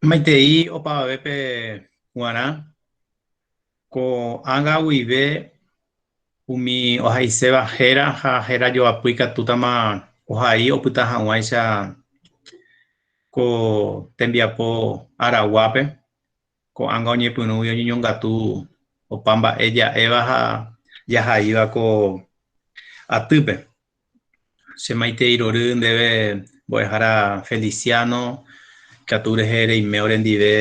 Maitei opavavépe g̃uarã, ko'ág̃a guive umi ohaiséva héra ha héra joapy ikatútama ohai opyta hag̃uáicha ko tembiapo araguápe. Ko'ág̃a oñepyrũgui oñeñongatu opa mba'e ja'éva ha jahaíva ko atýpe. Che maitei rory ndéve mbo'ehára Feliciano, ikatu rehe reime orendive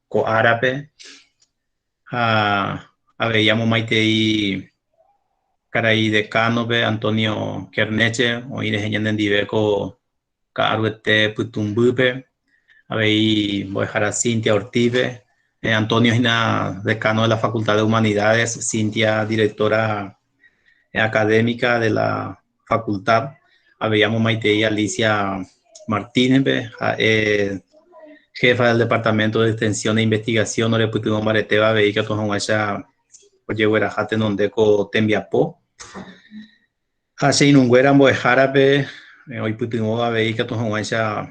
ko árape ha avei amomaitei karai decano-pe Antonio Kerneche oĩ rehe ñanendive ko ka'aruete pytũmbýpe, avei mbo'ehára Cinthia Ortiz-pe, Antonio hína decano de la Facultad de Humanidades, Cinthia directora académica de la facultad, avei amomaitei Alicia Martínez-pe, ha'e jefa del Departamento de Extensión e Investigación orepytyvõ mbaretéva avei ikatu hag̃uáicha ojegueraha tenonde ko tembiapo. Ha che irũnguéra mbo'ehárape oipytyvõ avei ikatu hag̃uáicha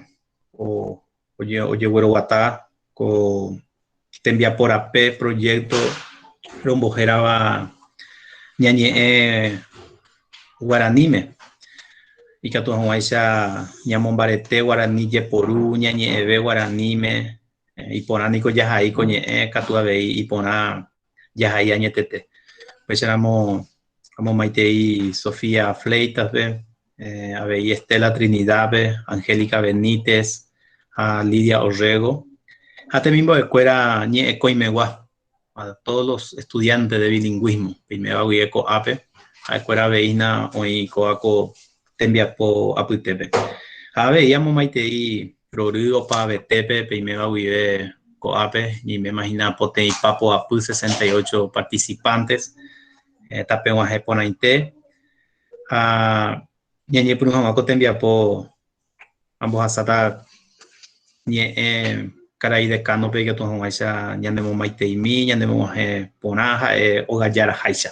ojegueroguata ko tembiapo rape proyecto rombohérava ñañe'ẽ guaraníme, ikatu hag̃uáicha ñamombarete guarani jeporu, ñañe'ẽve guaraníme, iporã niko jahai ko ñe'ẽ katu avei iporã jahai añetete. Upéicharamo amomaitei Sofía Fleitas-pe, avei Estela Trinidad-pe, Angélica Benítez ha Lidia Orrego, ha temimbo'ekuéra ñe'ẽkõimegua, a todos los estudiantes de bilingũismo peiméva guive ko'ápe, ha'ekuéra avei hína oĩ kóva ko tembiapo apytépe. Ha avei amomaitei rory opavetépe peiméva guive ko'ápe, ñaiméma hína poteĩpa poapy 68 participantes, tapeg̃uahẽ porãite ha ñañepyrũ hag̃ua ko tembiapo ambohasáta ñe'ẽ karai decano-pe ikatu hag̃uáicha ñanemomaiteimi, ñanemog̃uahẽ porã ha'e ogajaraháicha.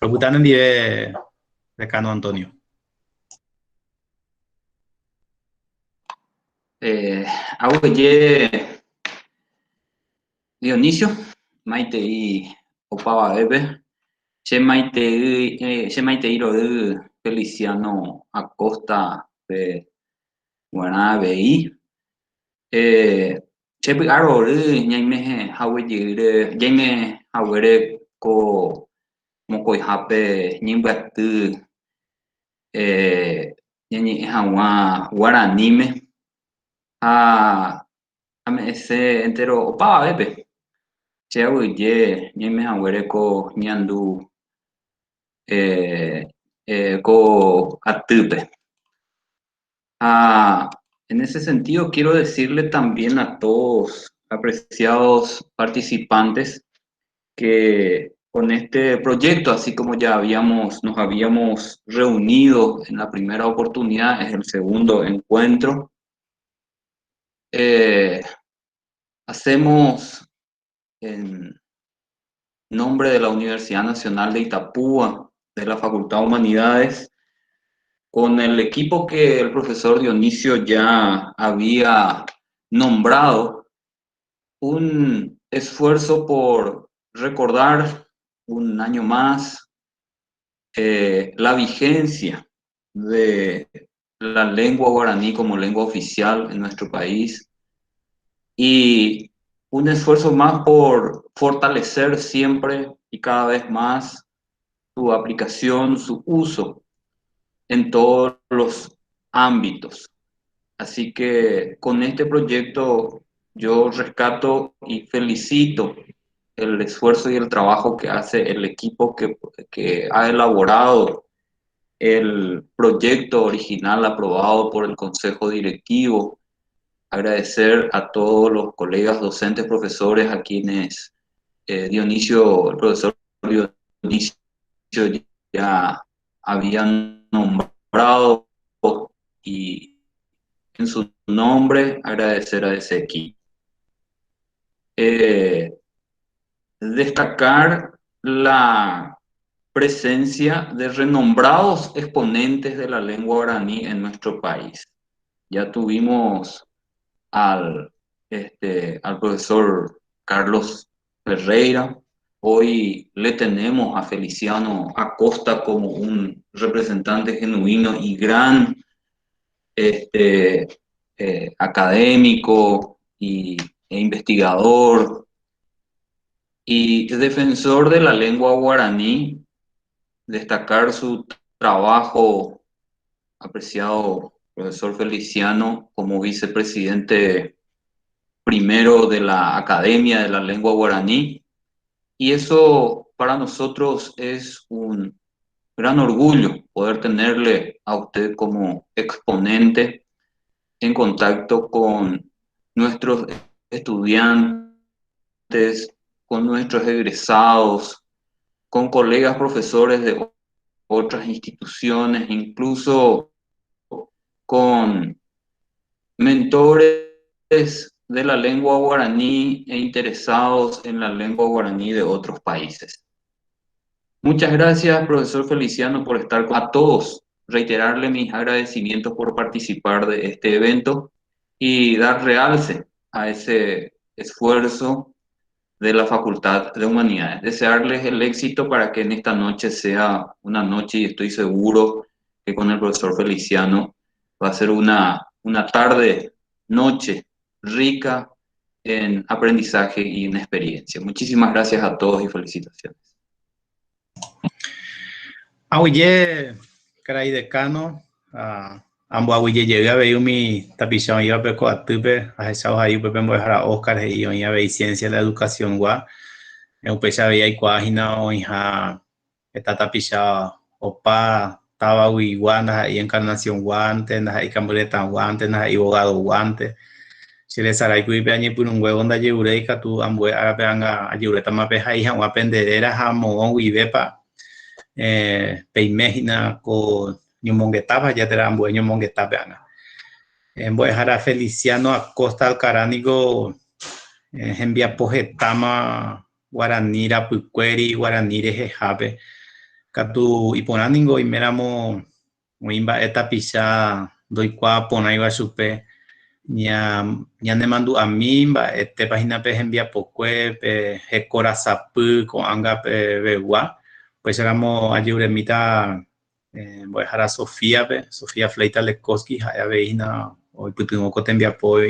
Ropyta nendive decano Antonio. Eh, aguyje Dionisio, maitei opavavépe, che maitei, eh, che maitei rory Feliciano Acosta pe guarã avei. Eh, che py'a rory ñaime hague jeýre, jaime haguére ko mokõihápe ñembyaty eh, ñañe'ẽ hag̃ua guaraníme ha ame'ẽse entéro opavavépe. Che aguyje ñaime haguére ko ñandu ko atýpe. Ha en ese sentido quiero decirle también a todos apreciados participantes que con este proyecto, así como ya habíamos, nos habíamos reunido en la primera oportunidad, es el segundo encuentro, eh, hacemos en nombre de la Universidad Nacional de Itapúa, de la Facultad de Humanidades, con el equipo que el profesor Dionisio ya había nombrado, un esfuerzo por recordar un año más eh, la vigencia de la lengua guaraní como lengua oficial en nuestro país y un esfuerzo más por fortalecer siempre y cada vez más su aplicación, su uso en todos los ámbitos. Así que con este proyecto yo rescato y felicito el esfuerzo y el trabajo que hace el equipo que, que ha elaborado el proyecto original aprobado por el Consejo Directivo. Agradecer a todos los colegas docentes, profesores, a quienes eh, Dionisio, el profesor Dionisio ya habían nombrado y en su nombre agradecer a ese equipo. Eh, destacar la presencia de renombrados exponentes de la lengua guaraní en nuestro país. Ya tuvimos al este, al profesor Carlos Ferreira. Hoy le tenemos a Feliciano Acosta como un representante genuino y gran este, eh, académico y, e investigador y defensor de la lengua guaraní, destacar su trabajo, apreciado profesor Feliciano, como vicepresidente primero de la Academia de la Lengua Guaraní. Y eso para nosotros es un gran orgullo poder tenerle a usted como exponente en contacto con nuestros estudiantes, con nuestros egresados, con colegas profesores de otras instituciones, incluso con mentores de la lengua guaraní e interesados en la lengua guaraní de otros países. Muchas gracias, profesor Feliciano, por estar con a todos. Reiterarle mis agradecimientos por participar de este evento y dar realce a ese esfuerzo de la Facultad de Humanidades. Desearles el éxito para que en esta noche sea una noche, y estoy seguro que con el profesor Feliciano va a ser una, una tarde, noche rica en aprendizaje y en experiencia. Muchísimas gracias a todos y felicitaciones. Aguyje karai decano, amboaguyjejey avei umi tapicha oĩvape ko atýpe, ahecha ohai upépe mbo'ehára Oscar he'i oĩ avei Ciencia de la Educación-gua, upéicha avei aikuaa hína oĩha heta tapicha opa távaguigua, ndaha'éi Encarnación-guánte, ndaha'éi Kambyretãguánte, ndaha'éi Bogado-guánte. Che resaráikuri pe añepyrũnguévo ndajeruréi katu ambue árape anga ajerurétama pehai hag̃ua pende réra ha moõ guivépa peime hína ko ñomongetápa ja térã ambue ñomongetápe ág̃a. Mbo'ehára Feliciano Acosta Alcaraz niko hembiapo hetáma guarani rapykuéri, guarani rehehápe. Katu iporã ningo oiméramo oĩ mba'e tapicha ndoikuaa porãiva chupe, ñanemandu'ami mba'etépa hína pe hembiapokue, pe heko rasapy ko'ág̃a pevegua. Upéicharamo ajeruremíta mbo'ehára Sofía-pe, Sofía Fleita Lecoski, ha'e avei hína oipytyvõ ko tembiapo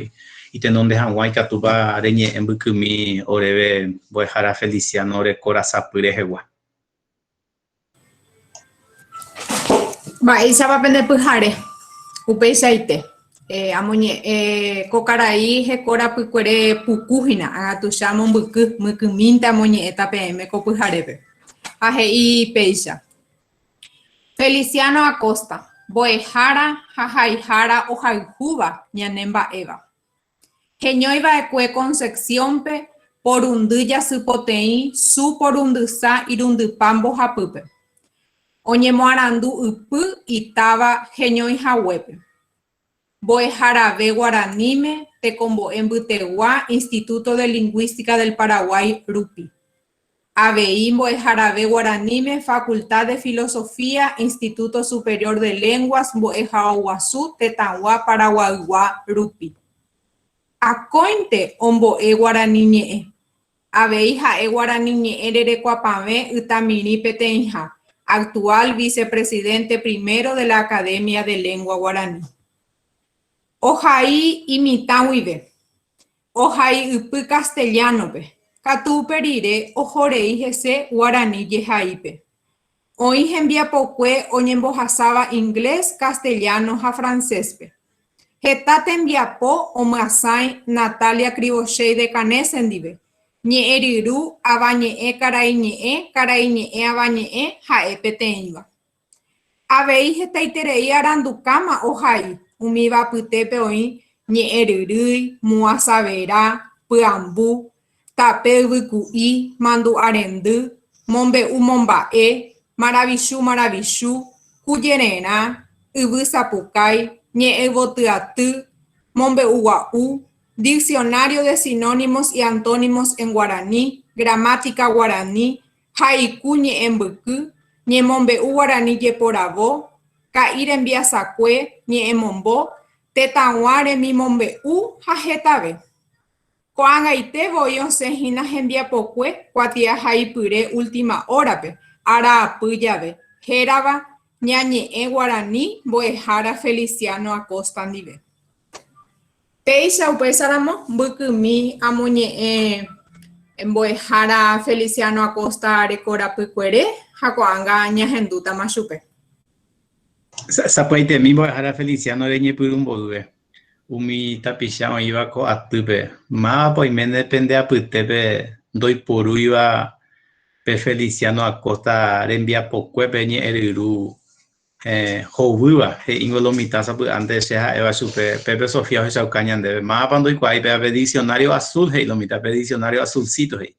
itenonde hag̃ua ikatúpa reñe'ẽ mbykymi oréve mbo'ehára Feliciano reko rasapy rehegua. Mba'éichapa pende pyhare? Upeichaite. Eh, amoñe'ẽ ko karai heko rapykuere puku hína, ág̃a tuicha amombyky, mykymínte amoñe'ẽta peẽme ko pyharépe. Ha he'i péicha. Feliciano Acosta, mbo'ehára ha haihára ohayhúva ñane mba'éva. Heñói va'ekue Concepción-pe porundy jasypoteĩ su porundysa irundypa mbohapýpe. Oñemoarandu ypy itáva heñoihaguépe. Mbo'eharave guaraníme Tekombo'e Mbytegua Instituto de Lingũística del Paraguay rupi. Avei mbo'eharave guaraníme Facultad de Filosofía Instituto Superior de Lenguas Mbo'ehaoguasu Tetãgua Paraguaygua rupi. Akóinte ombo'e guarani ñe'ẽ. Avei ha'e guarani ñe'ẽ rerekuapavẽ Ytamirĩ peteĩha, actual Vicepresidente Primero de la Academia de Lengua Guaraní. Ohai imitã guive. Ohai ypy castellano-pe, katu upe rire ohorei hese guarani jehaípe. Oĩ hembiapokue oñembohasáva inglés, castellano ha francés-pe. Heta tembiapo omyasãi Natalia Krivoshey de Canese ndive, ñe'ẽryru avañe'ẽ karaiñe'ẽ karaiñe'ẽ avañe'ẽ ha'e peteĩva. Avei hetaiterei arandukáma ohai, umíva apytépe oĩ ñe'ẽryrýi, muasavera, pyambu, tape yvyku'i, mandu'arendy, mombe'u momba'e, maravichu maravichu, kujererã, yvy sapukái, ñe'ẽyvotyaty, mombe'ugua'u, Diccionario de sinónimos y antónimos en guaraní, Gramática guaraní, Haiku ñe'ẽmbyky, ñemombe'u guarani jeporavo, ka'i rembiasakue, ñe'ẽmombo, tetãgua remimombe'u ha hetave. Ko'ag̃aite voi osẽ hína hembiapokue kuatiahaipyre Última Hora-pe, araapy jave, hérava Ñañe'ẽ Guarani mbo'ehára Feliciano Acosta ndive. Péicha upéicharamo mbykymi amoñe'ẽ mbo'ehára Feliciano Acosta rekorapykuere ha ko'ág̃a ñahendútama chupe. Sapy'aitemi mbo'ehára Feliciano reñepyrũ mboyve. Umi tapicha oĩva ko atýpe, mávapa oiméne pende apytépe ndoiporúiva pe Feliciano Acosta rembiapokuépe ñe'ẽryru hovýva, he'íngo lo mitã sapy'ánte che ha'éva chupe, pépe Sofía ohechauka ñandéve, mávapa ndoikuaái péva pe diccionario azul, he'i lo mitã, pe diccionario azulcito, he'i.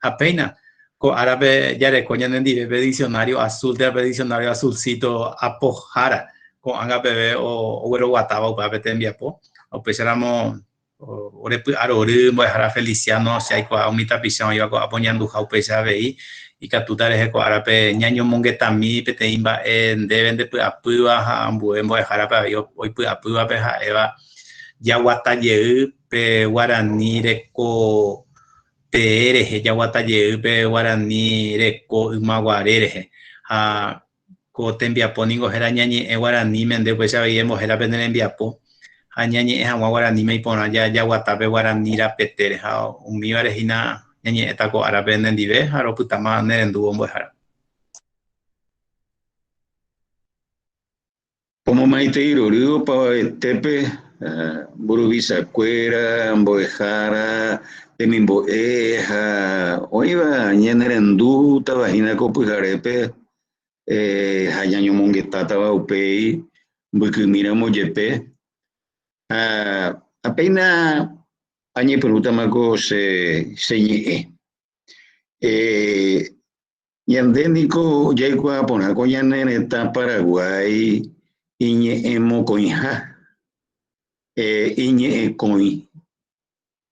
Ha péina, ko árape jareko ñanendive pe diccionario azul térã pe diccionario azulcito apohára, ko'ág̃a peve ogueroguatáva upéva pe tembiapo. Upéicharamo ore py'arory mbo'ehára Feliciano, che aikuaa umi tapicha oĩva ko'ápe oñanduha upéicha avei, ikatúta rehe ko árape ñañomongetami peteĩ mba'e ndéve ndepy'apýva ha ambue mbo'ehárape avei oipy'apývape ha'éva jaguata jey pe guarani reko tee rehe, jaguata jey pe guarani reko ymaguare rehe. Ha Ko tembiapo ningo héra ñañe'ẽ guaraníme, nde upéicha avei embohéra pene rembiapo ha ñañe'ẽ hag̃ua guaraníme iporã jaguata pe guarani rapetére ha umívare hína ñañe'ẽta ko árape nendive ha ropytáma nerendúvo mbo'ehára. Pomomaitei rory opavavetépe, mburuvichakuéra, mbo'ehára, temimbo'e ha oĩva ñanerendútava hína ko pyharépe ha ñañomongetátava upéi mbykymíramo jepe. Ha péina añepyrũtama ko che ñe'ẽ. Ñande niko jaikuaa porã ko ñane retã Paraguái iñe'ẽ mokõiha, iñe'ẽkõi,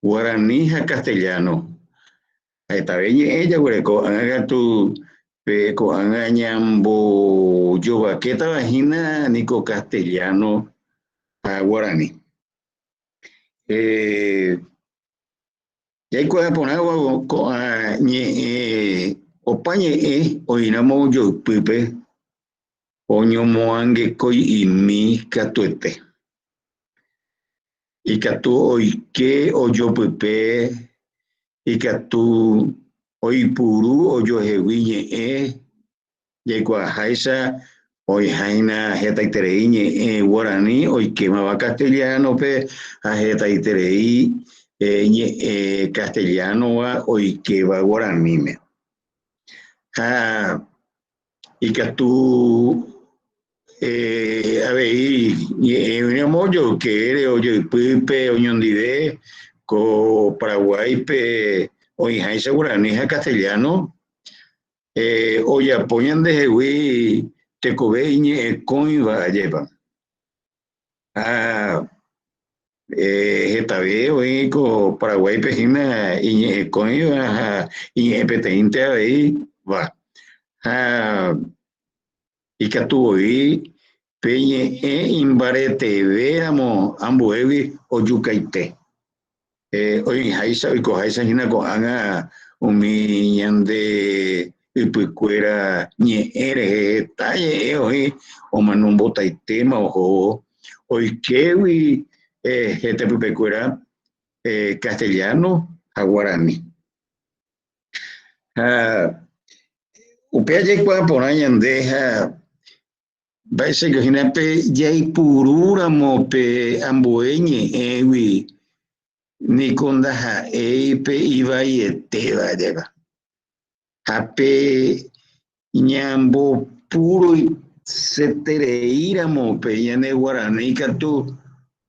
guarani ha castellano. Hetave ñe'ẽ jaguereko, ág̃a katu pe ko'ág̃a ñambojovakétava hína niko castellano ha guarani. Jaikuaa porãvo ko'ã ñe'ẽ opa ñe'ẽ oĩramo ojoypýpe oñomoangekoi'imi katuete. Ikatu oike ojopype, ikatu oipuru ojoehegui ñe'ẽ Jaikuaaháicha oĩháina hetaiterei ñe'ẽ guarani oikémava castellano-pe ha hetaiterei ñe'ẽ castellano-va oikéva guaraníme. Ha ikatu avei ñe'ẽ oĩramo ojoykére, ojoypýpe, oñondive ko Paraguáipe oĩháicha guarani ha castellano, Ojapo ñandehegui tekove iñe'ẽkõiva ajépa. Ha hetave oĩ ko Paraguáipe hína iñe'ẽkõiva ha iñe'ẽ peteĩnte avei va. Ha ikatu voi pe ñe'ẽ imbaretevéramo ambuégui ojukaite. Oĩháicha, oikoháicha hína ko'ág̃a umi ñande ypykuéra ñe'ẽ rehe, heta ñe'ẽ oĩ omanombotaitéma ohóvo, oikégui hetepypekuéra castellano ha guarani. Ha upéva jaikuaa porã ñande ha Mba'éichako hína pe jaipurúramo pe ambue ñe'ẽgui niko ndaha'éi pe ivaietéva ajépa. Ha pe ñambopuruisetereíramo pe ñane guarani katu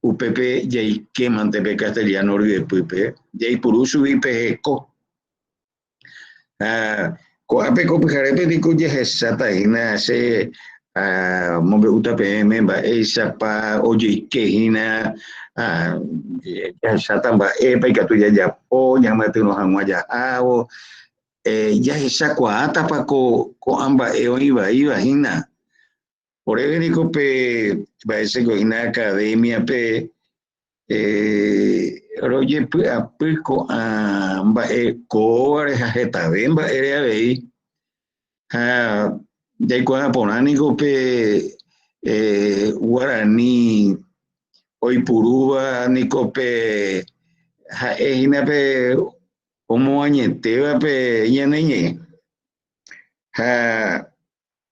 upépe jaikémante pe castellano ryepýpe, jaipuru chugui pe heko. Ha ko'ápe ko pyharépe niko jahecháta hína che amombe'úta peẽme mba'éichapa ojeike hína, jahecháta mba'épa ikatu jajapo ñamyatyrõ hag̃ua jahávo, jahechakuaátapa ko'ã mba'e oĩ vaíva hína. Oréve niko pe mba'éichako hína academia-pe. Rojepy'apy ko'ã mba'e kóvare ha hetave mba'ére avei, ha jaikuaa porã niko pe guarani oipurúva niko pe ha'e hína pe omoañetéva pe ñane ñe'ẽ. Ha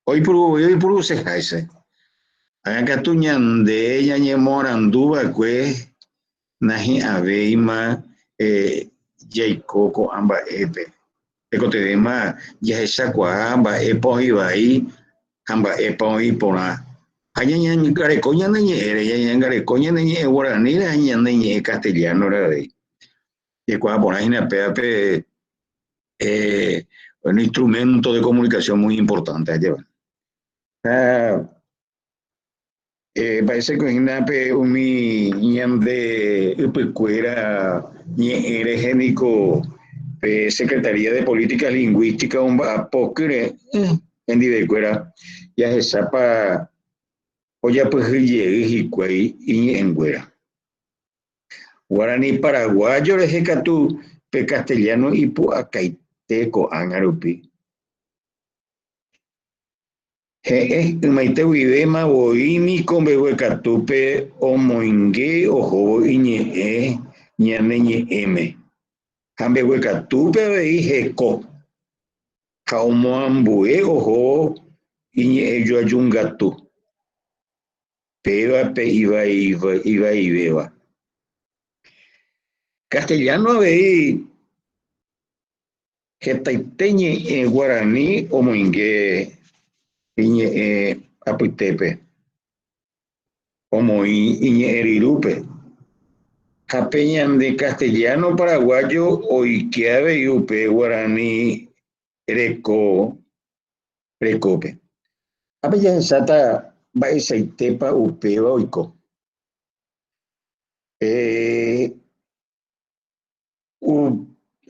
oipuru voi oipuruseháicha. Ág̃a katu ñande ñañemoarandu va'ekue nahi'ãvéima jaiko ko'ã mba'épe. Tekotevẽma jahechakuaa mba'épa oĩ vai ha mba'épa oĩ porã. Ha ñañangareko ñane ñe'ẽre, ñañangareko ñane ñe'ẽ guaraníre ha ñane ñe'ẽ castellano-re avei. Jaikuaa porã hína péva pe un instrumento de comunicación muy importante, ajépa. Ha mba'éichako hína pe umi ñande ypykuéra ñe'ẽ rehe niko pe Secretaría de Política Lingüística omba'apo kyre'ỹ hendivekuéra jahechápa ojapyhy jey hikuái iñe'ẽnguéra. Guarani paraguayo rehe katu pe castellano ipu'akaite ko'ág̃a rupi. He'ẽ, ymaite guivéma voi niko mbeguekatúpe omoinge ohóvo iñe'ẽ ñane ñe'ẽme, ha mbeguekatúpe avei heko, ha omoambue ohóvo iñe'ẽjoajungatu. Péva pe ivaivéva. Castellano avei hetaite ñe'ẽ guarani omoinge iñe'ẽ apytépe, omoĩ iñe'ẽ ryrúpe. Ha pe ñande castellano paraguayo oike avei upe guarani reko rekópe. Ápe jahecháta mba'eichaitépa upéva oiko.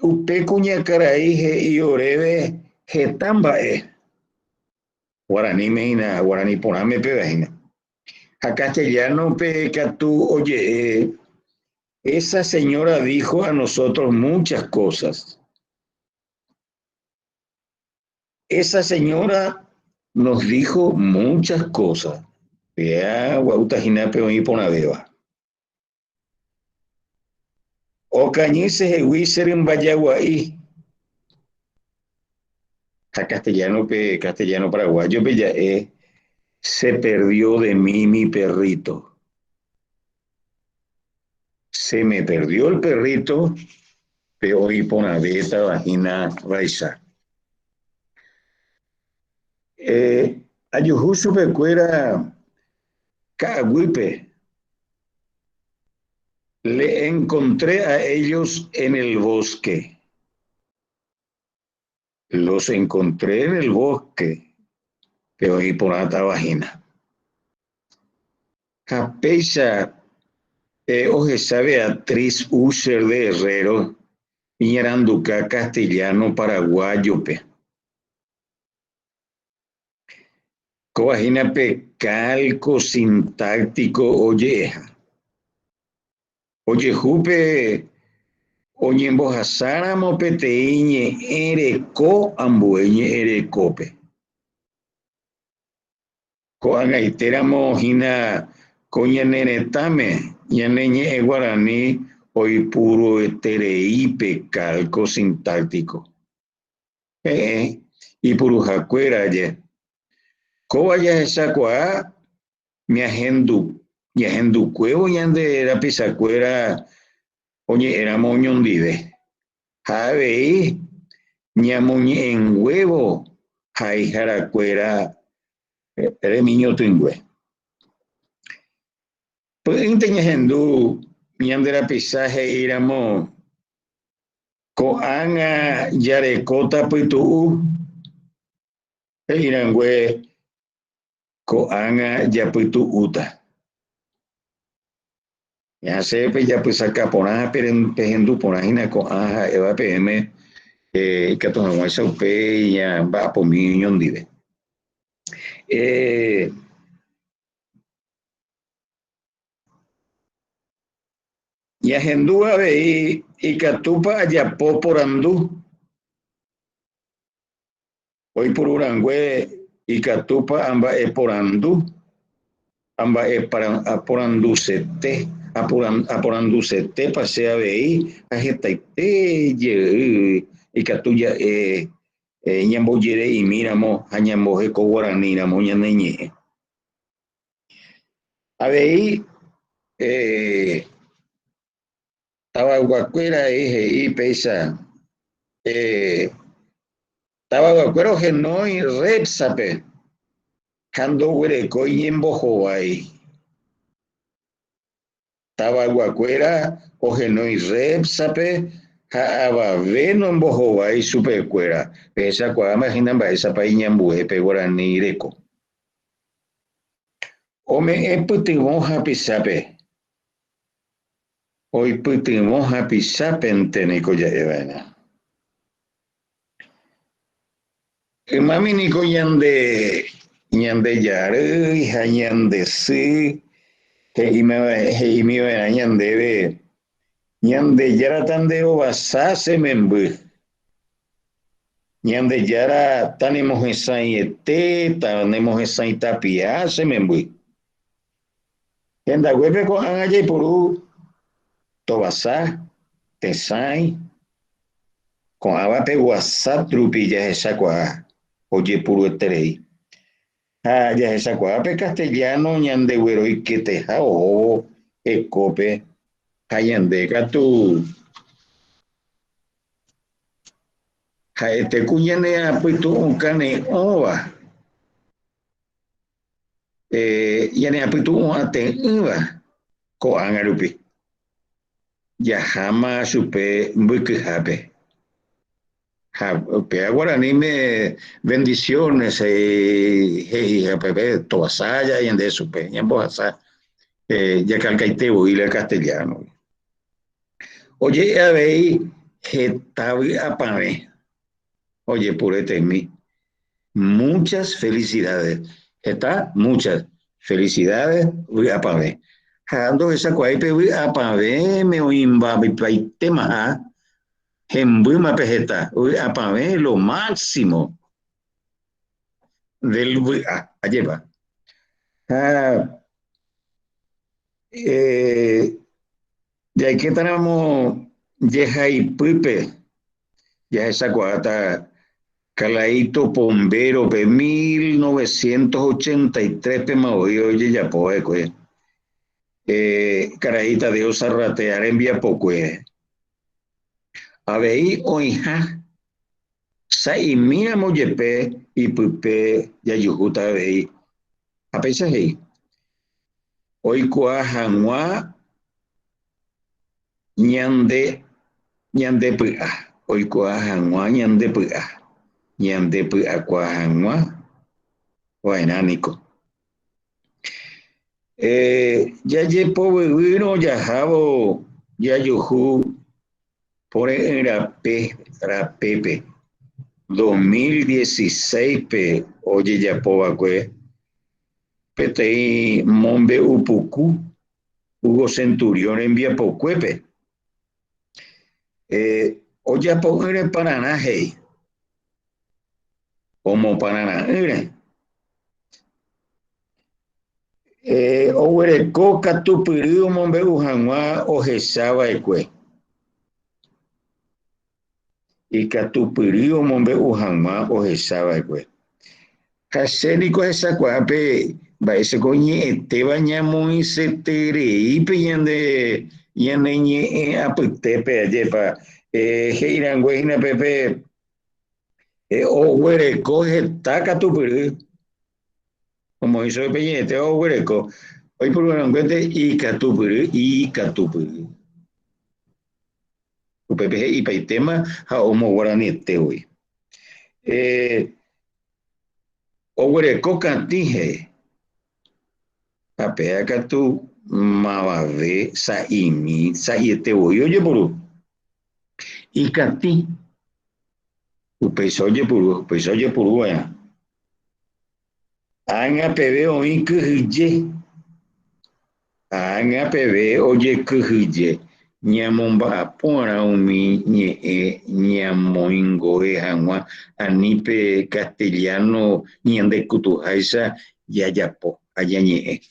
Upe kuñakarai he'i oréve heta mba'e. Guaraníme hína, guarani porãme péva hína. Ha castellano-pe katu oje'e, Esa señora dijo a nosotros muchas cosas. Esa señora nos dijo muchas cosas. Péa gua'úta hína pe oĩ porãvéva. Okañy chehegui che rymba jagua'i. Ha castellano-pe, castellano paraguayo-pe ja'e, Se perdió de mí mi perrito. Se me perdió el perrito, pe oĩ porãvétava hína vaicha. Ajuhu chupekuéra ka'aguýpe. Le encontré a ellos en el bosque. Los encontré en el bosque, pe oĩ porãtava hína. Ha péicha ohecha Beatriz Usher de Herrero iñaranduka castellano paraguayo-pe. Kóva hína pe calco sintáctico oje'eha. Ojehu pe oñembohasáramo peteĩ ñe'ẽ reko ambue ñe'ẽ rekópe. Ko'ag̃aitéramo hína ko ñane retãme ñane ñe'ẽ guarani oipurueterei pe calco sintáctico. Heẽ, ipuruhakuéra je. Kóva jahechakuaa ñahendu, ñahendukuévo ñande rapichakuéra oñe'ẽramo oñondive. Ha avei ñamoñe'ẽnguévo haiharakuéra remiñotỹngue. Py'ỹinte ñahendu ñande rapicha he'íramo Ko'ág̃a jarekóta pytu'u, he'irangue ko'ág̃a japytu'úta. Ñasẽ pejapysaka porã ha pehendu porã hína ko'ã ha'éva peẽme ikatu hag̃uáicha upéi ñamba'apomi oñondive. Ñahendu avei ikatúpa ajapo porandu. Oipuru rangue ikatúpa amba'eporandu, amba'eporandusete, aporandusetépa che avei ha hetaite jey ikatu ja'e ñambojere'imíramo ha ñambohekoguaraníramo ñane ñe'ẽ. Avei tavayguakuéra he'i péicha, tavayguakuéra ohenói Repsa-pe ha ndoguerekói ñembohovái. Tavayguakuéra ohenói Repsa-pe ha avave nombohovái chupekuéra. Pehechakuaáma hína mba'éichapa iñambue pe guarani reko. Ome'ẽ pytyvõ hapichápe. Oipytyvõ hapichápente niko ja'eva'erã. Ymámi niko ñande ñande jarýi ha ñande sy he'imiva'erã ñandéve, Ñandejára tanderovasa che memby. Ñandejára tanemohesãiete, tanemohesãi tapia che memby. Hendaguépe ko'ág̃a jaipuru tovasa, tesãi, ko'ãvape WhatsApp rupi jahechakuaa ojepurueterei. Ha jahechakuaa pe castellano ñandegueroiketeha ohóvo hekópe ha ñande katu ha'ete ku ñane apytu'ũkane'õva. Ñane apytu'ũ'ate'ỹva ko'ág̃a rupi, jaháma chupe mbykyhápe. Ha upéva guaraníme bendiciones he'i upépe tovasa ja'e ñande chupe, ñambohasa jakalkaite voi la castellano. Oje'e avei heta vy'apavẽ ojepuretemi. Muchas felicidades. Heta, muchas felicidades, vy'apavẽ. Ha ndohechakuaái pe vy'apavẽme oĩmbapaitémaha hembýma pe heta. Vy'apavẽ lo máximo del vy'a. Ajépa. Ha jaikétaramo jehaipýpe Jahechakuaáta Kalaíto Pombérope 1983-pema voi ojejapo va'ekue karai Tadeo Zarratea rembiapokue. Avei oĩha sa'imíramo jepe ipype jajuhúta avei. Ha péicha he'i, oikuaa hag̃ua Ñande ñande py'a oikuaa hag̃ua ñande py'a, ñande py'akuaa hag̃ua va'erã niko. Jajepovyvýrõ jahávo jajuhu pore'ỹ rape rapépe, 2016-pe ojejapova'ekue peteĩ mombe'upuku Hugo Centurión rembiapokuépe. Ojapo'ỹre pararã he'i, omopararã'ỹre. Oguereko katupyry omombe'u hag̃ua ohechava'ekue. Ikatupyry omombe'u hag̃ua ohechava'ekue. Ha che niko ahechakuaa pe mba'éichako ñe'ẽtéva ñamoĩseterei pe ñande ñane ñe'ẽ apytépe, ajépa he'i rangue hína pe pe oguereko heta katupyry, omoĩ chupe pe ñe'ẽtéva oguereko, oipuru ranguénte ikatupyry, ikatupyry. Upépe he'ipaitéma ha omoguaraniete voi. Oguereko katĩ he'i, ha péva katu mavave sa'imi, sa'iete voi ojepuru. Ikatĩ, upéicha ojepuru, upéicha ojepuru va'erã. Ág̃a peve oĩ kyhyje. Ág̃a peve ojekyhyje. Ñamomba'apo'arã umi ñe'ẽ ñamoingoe hag̃ua ani pe castellano ñandekutuháicha jajapo ha ñañe'ẽ.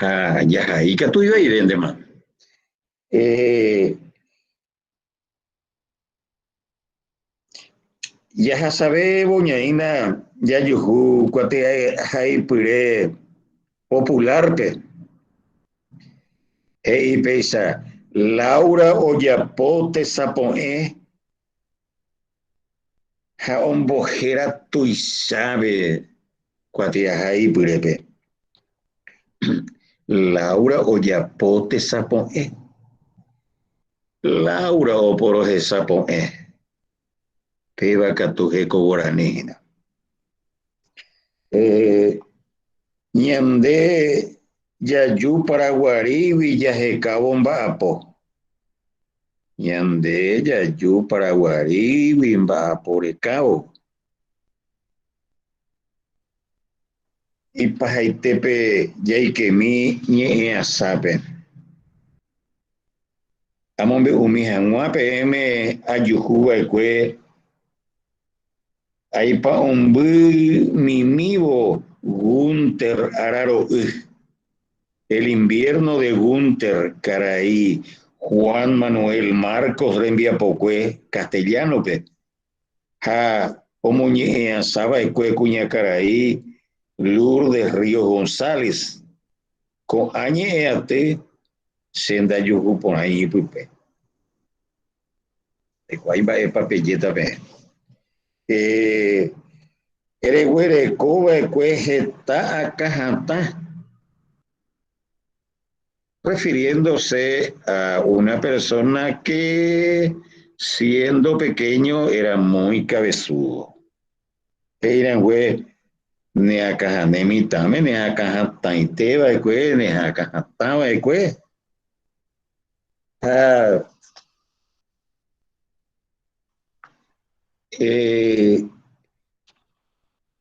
Ha jahai katu ivaivéntema. Jahasavévo ñaína jajuhu kuatiahaipyre popular-pe. He'i péicha, Laura ojapo tesapo'ẽ ha ombohéra tuichave kuatiahaipyrépe. Laura ojapo tesapo'ẽ. Laura oporohesapo'ẽ. Péva katu heko guarani hína. Ñande jaju Paraguarígui jahekávo mba'apo. Ñande jaju Paraguarígui mba'apo rekávo. Ipahaitépe jaikemi ñe'ẽasápe. Amombe'umi hag̃ua peẽme ajuhuva'ekue aipa'ũmby mimívo Gunther araro'y. El invierno de Gunther, karai Juan Manuel Marcos rembiapokue castellano-pe ha omoñe'ẽasava'ekue kuñakarai Lourdes Ríos González. Ko'ã ñe'ẽaty che ndajuhuporãi ipype. Ndaikuaái mba'épa pejéta peẽ. Reguerekova'ekue heta akãhatã. Refiriéndose a una persona que siendo pequeño era muy cabezudo. He'irangue neakãhane mitãme, neakãhatãiteva'ekue, neakãhatãva'ekue. Ha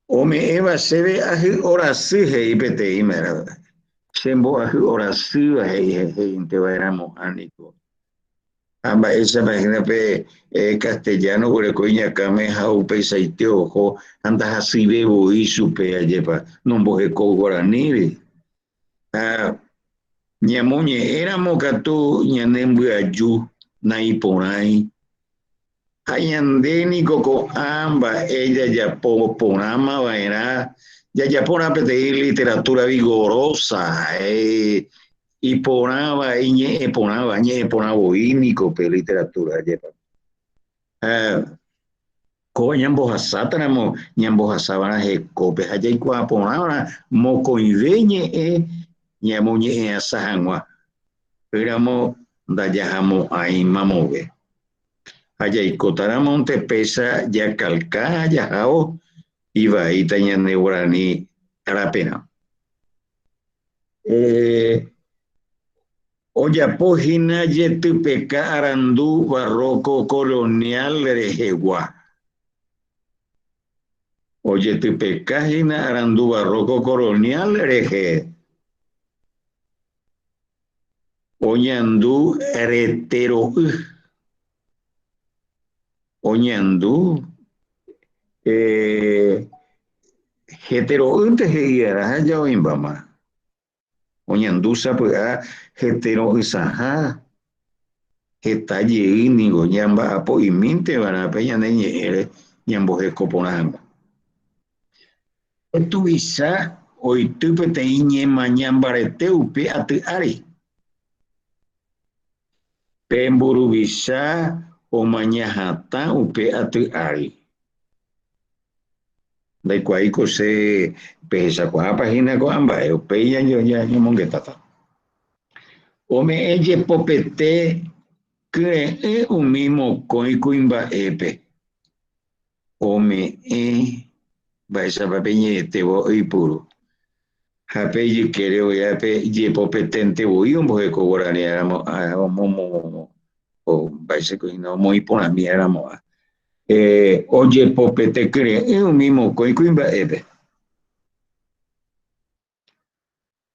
ome'ẽva chéve ahy'orasy he'i peteĩme, che mbo'ahy'orasýva he'i he'inteva'erãmo'ã niko. Ha mba'éichapa hína pe castellano oguereko iñakãme ha upeichaite oho ha ndahasyive voi chupe ajépa nomboheko guaraníre. Ha ñamoñe'ẽramo katu ñanembyaju naiporãi. Ha ñande niko ko'ã mba'e jajapo porãma va'erã, jajaporã peteĩ literatura vigorosa, iporãva, iñe'ẽ porãva, ñe'ẽ porã voi niko pe literatura, ajépa. Ha kóva ñambohasátaramo, ñambohasava'erã hekópe ha jaikuaa porãva'erã mokõive ñe'ẽ ñamoñe'ẽasa hag̃ua, ỹramo ndajahamo'ãi mamove. Ha jaikótaramonte péicha jakalka ha jahávo ivaíta ñane guarani raperã. Ojapo hína jetypeka arandu barroco colonial rehegua. Ojetypeka hína arandu barroco colonial rehe. Oñandu retero'y. Oñandu hetero'ýnte he'i'arã ha ja oĩmbáma. Oñandu sapy'a hetero'ysãha heta jey ningo ñamba'apo'imínteva'erã pe ñane ñe'ẽre ñamboheko porã hag̃ua. Tuicha oity peteĩ ñemaña mbarete upe aty ári. Pe mburuvicha omaña hatã upe aty ári. Ndaikuaáiko che pehechakuaápa hína ko'ã mba'e, upéi ñañomongetáta. Ome'ẽ jepopete kyre'ỹ umi mokõi kuimba'épe. Ome'ẽ mba'éichapa pe ñe'ẽtévo oipuru ha pe ijykére oĩva pe jepopeténte voi omboheko guarani mba'éichako hína omoĩ porãmi aramo'ã. Ojepopete kyre'ỹ umi mokõi kuimba'épe.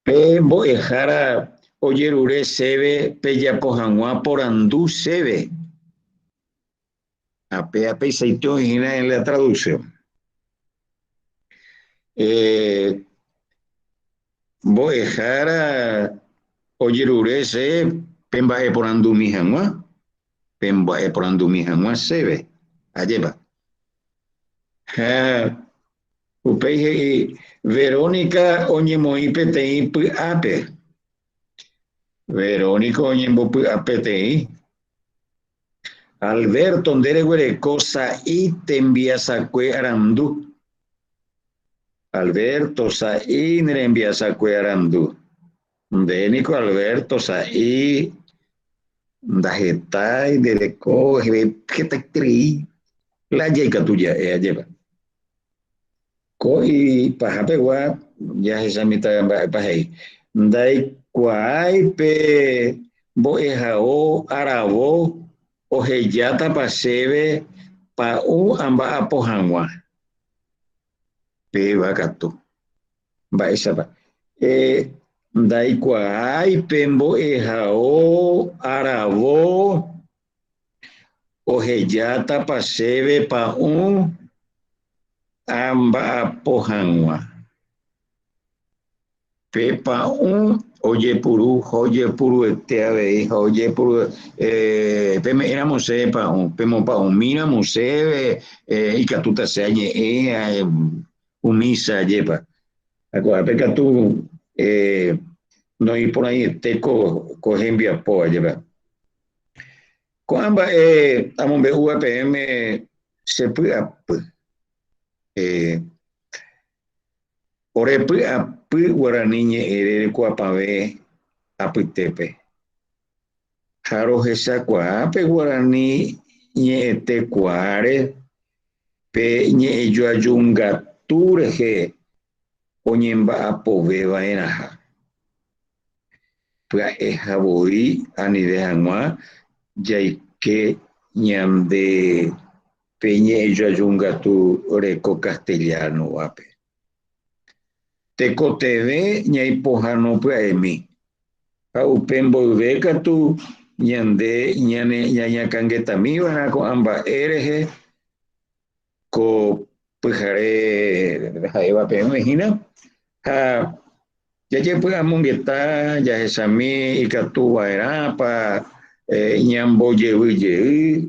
Pe mbo'ehára. ojerure chéve pejapo hag̃ua porandu chéve. Ha péa peichaite oĩ hína en la traducción. Eh, mbo'ehára ojerure che pemba'eporandumi hag̃ua, pemba'eporandumi hag̃ua chéve. Ajépa. Ha upéi he'i, Verónica oñemoĩ peteĩ py'ápe. Verónica oñembopy'a peteĩ. Alberto, nde reguereko sa'i tembiasakue arandu. Alberto, sa'i ne rembiasakue arandu. Nde niko Alberto sa'i ndahetái nde reko hetaiterei lája ikatu ja'e, ajépa. Ko ipaha pegua jahechamíta mba'épa he'i. Ndaikuaái pe mbo'ehao aravo ohejátapa chéve pa'ũ amba'apo hag̃ua. Péva katu. Mba'éichapa. Ndaikuaái pe mbo'ehao aravo ohejátapa chéve pa'ũ amba'apo hag̃ua. Pe pa'ũ ojepuru ha ojepuruete avei ha ojepuru peme'ẽramo chéve pa'ũ, pemopa'ũmíramo chéve ikatúta che añe'ẽ umícha ajépa. Ha ko'ápe katu noĩporãiete ko hembiapo ajépa. Ko'ã mba'e amombe'úva peẽme che py'apy. Ore py'apy guarani ñe'ẽ rerekuapavẽ apytépe. Ha rohechakuaa pe guarani ñe'ẽtekuaáre pe ñe'ẽjoajungatu rehe oñemba'apoveva'erãha. Pya'eha voi anive hag̃ua jaike ñande pe ñe'ẽjoajungatu reko castellano-vape. Tekotevẽ ñaipohãno pya'emi, ha upe mboyve katu ñande ñane ñañakãngetamiva'erã ko'ã mba'e rehe ko pyhare ha'éva peẽme hína, ha jajepy'amongeta jahechami ikatu va'erãpa ñambojevy jey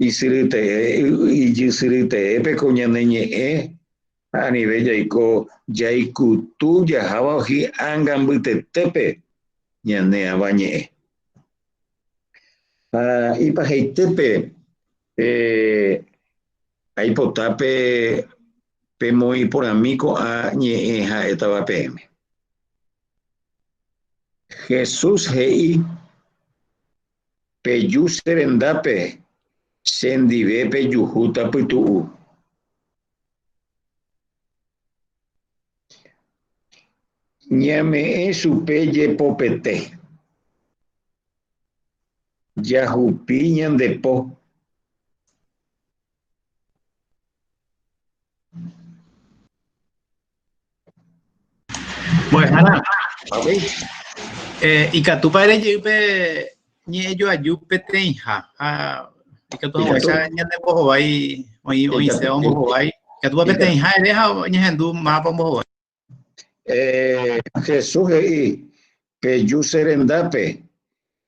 ijysyryteépe ko ñane ñe'ẽ ha anive jaiko jaikutu jaháva hi'ánga mbytetépe ñane avañe'ẽ. Ha ipahaitépe aipota pemoĩ porãmi ko'ã ñe'ẽ ha'étava peẽme. Jesús he'i, Peju che rendápe, che ndive pejuhúta pytu'u. Ñame'ẽ chupe jepopete. Jahupi ñande po. Mbo'ehára, ikatúpa ere jey pe ñe'ẽjoaju peteĩha ha ikatu hag̃uáicha ñanembohovái oĩ oĩséva ombohovái ikatúpa peteĩha ere ha oñehendu mávapa ombohovái. Jesús he'i, Peju che rendápe,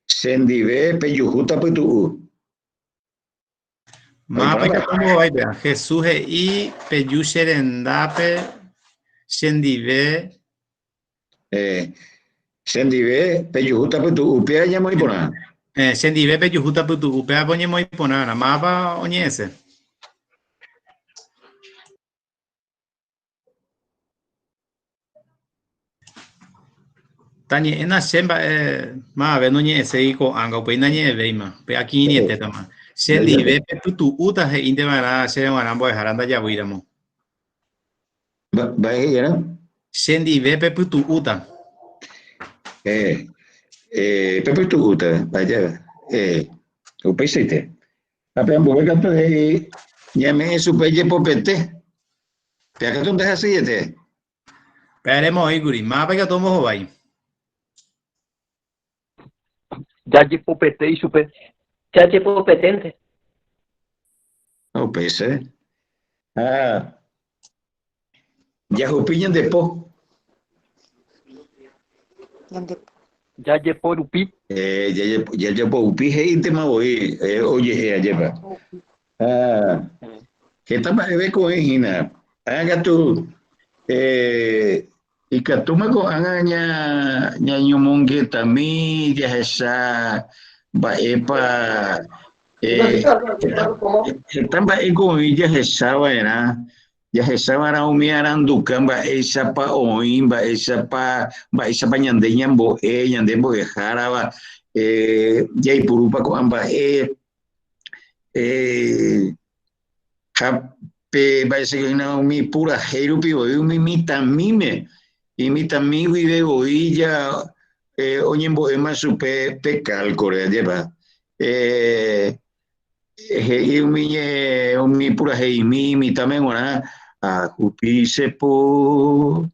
chendive pejuhúta pytu'u. Mávapa ikatu ombohovái péva? Jesús he'i, Peju che rendápe, chendive. Chendive pejuhúta pytu'u, upéva ñamoĩ porã. Chendive pejuhúta pytu'u, upévape oñemoĩ porãrã. Mávapa oñe'ẽse? Tañe'ẽna che mba'e mavave noñe'ẽséi ko'ág̃a, upéi nañe'ẽvéima, pe akirirĩetétama. Che ndive pepytu'úta he'ínte va'erã chéve g̃uarã mbo'ehára ndajavýiramo. Mba'e he'íarã? Che ndive pepytu'úta. Pepytu'úta, vaya, upeichaite. Ha pe ambue katu he'i ñame'ẽ chupe jepopete. Péa katu ndahasyiete. Péa remoĩkuri, mávapa ikatu ombohovái? Jajepopete ichupe. Jajepopeténte. Ha upéicha. Ha jahupi ñande po. Ñande po. Jajeporupi. Eh, jajeporupi he'íntema voi eh, oje'e ajépa. Ha heta mba'eve ko'ẽ hína. Ha katu eh, Ikatúma ko'ág̃a ñañomongetami jahecha mba'épa heta mba'éko oĩ jahechava'erã, jahechava'erã umi aranduka mba'éichapa oĩ, mba'éichapa mba'éichapa ñande ñambo'e, ñande mbo'ehárava, jaipurúpa ko'ã mba'e. Ha pe mba'éicha hína umi purahéi rupi voi umi mitãmíme, imitãmi guive voi ja oñembo'éma chupe pe kálkore, ajépa. He'i umi ñe'ẽ, umi puraheimi mitãme g̃uarã, ahupi che po,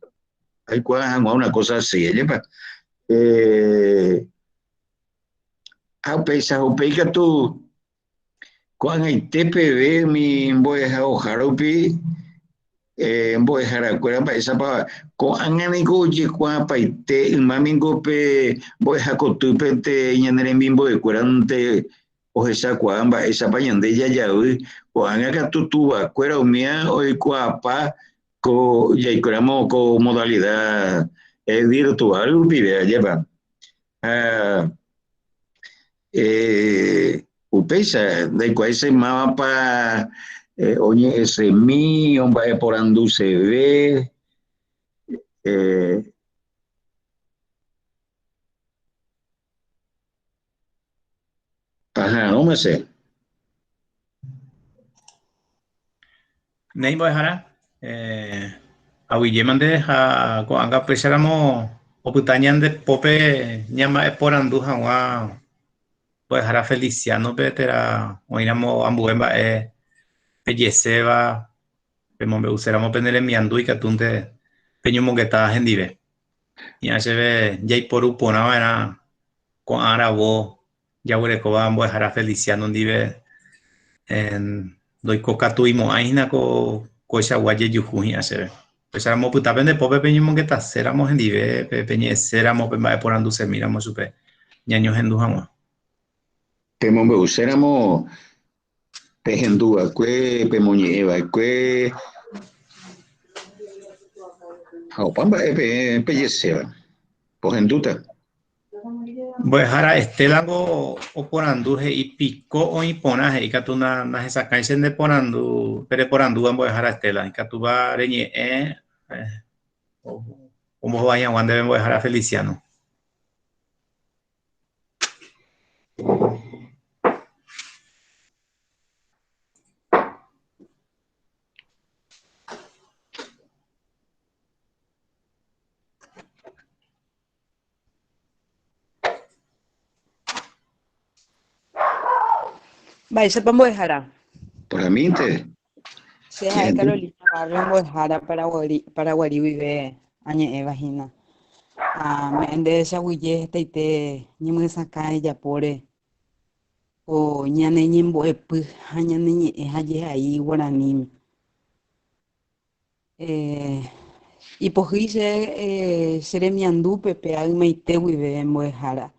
aikuaa hag̃ua una cosa así, ajépa. Ha upéicha, upéi katu Ko'ag̃aite peve umi mbo'ehaoha rupi mbo'eharakuéra mba'éichapa ko'ág̃a niko ojekuaapaite yma ningo pe mbo'ehakotýpente ñane remimbo'ekuérante ohechakuaa mba'éichapa ñande jajavy, ko'ág̃a katu tuvakuéra umía oikuaapa ko jaikóramo ko modalidad virtual rupive, ajépa. Ha upéicha ndaikuaái che mávapa oñe'ẽsemi, omba'eporanduseve. Aha'arõma che. Néi mbo'ehára, aguyjémante ha ko'ág̃a upéicharamo opyta ñande pópe ñamba'eporandu hag̃ua mbo'ehára Feliciano-pe térã oĩramo ambue mba'e pejeséva, pemombe'uséramo pene remiandu ikatúnte peñomongeta hendive. Hi'ã chéve jaiporu porã va'erã ko'ã aravo jaguerekóva mbo'ehára Feliciano ndive ndoikokatuimo'ãi hína ko koichagua jejuhu hi'ã chéve. Upéicharamo opyta pende pópe peñemongetaséramo hendive, peñe'ẽséramo, pemba'eporandusemíramo chupe ñañohendu hag̃ua. Pemombe'uséramo pehendu va'ekue, pemoñe'ẽ va'ekue, ha opa mba'e peẽ pejeséva, pohendúta. Mbo'ehára Estela-ngo oporandu he'i piko oĩ porã he'i katu nahesakãi che nde porandu, pe reporandúva mbo'ehára Estela, ikatúva reñe'ẽ ombohovái hag̃ua ndéve mbo'ehára Feliciano. Mba'éichapa mbo'ehára? Porãmínte. Che ha'e Carolina Barrio mbo'ehára Paraguari, Paraguari guive añe'ẽva hína. Ha me'ẽ nde chaguyje hetaite ñemyesakã ejapóre ko ñane ñembo'epy ha ñane ñe'ẽ ha jehai guaraníme. Ipohýi che che remiandúpe pe aymaite guive mbo'ehára.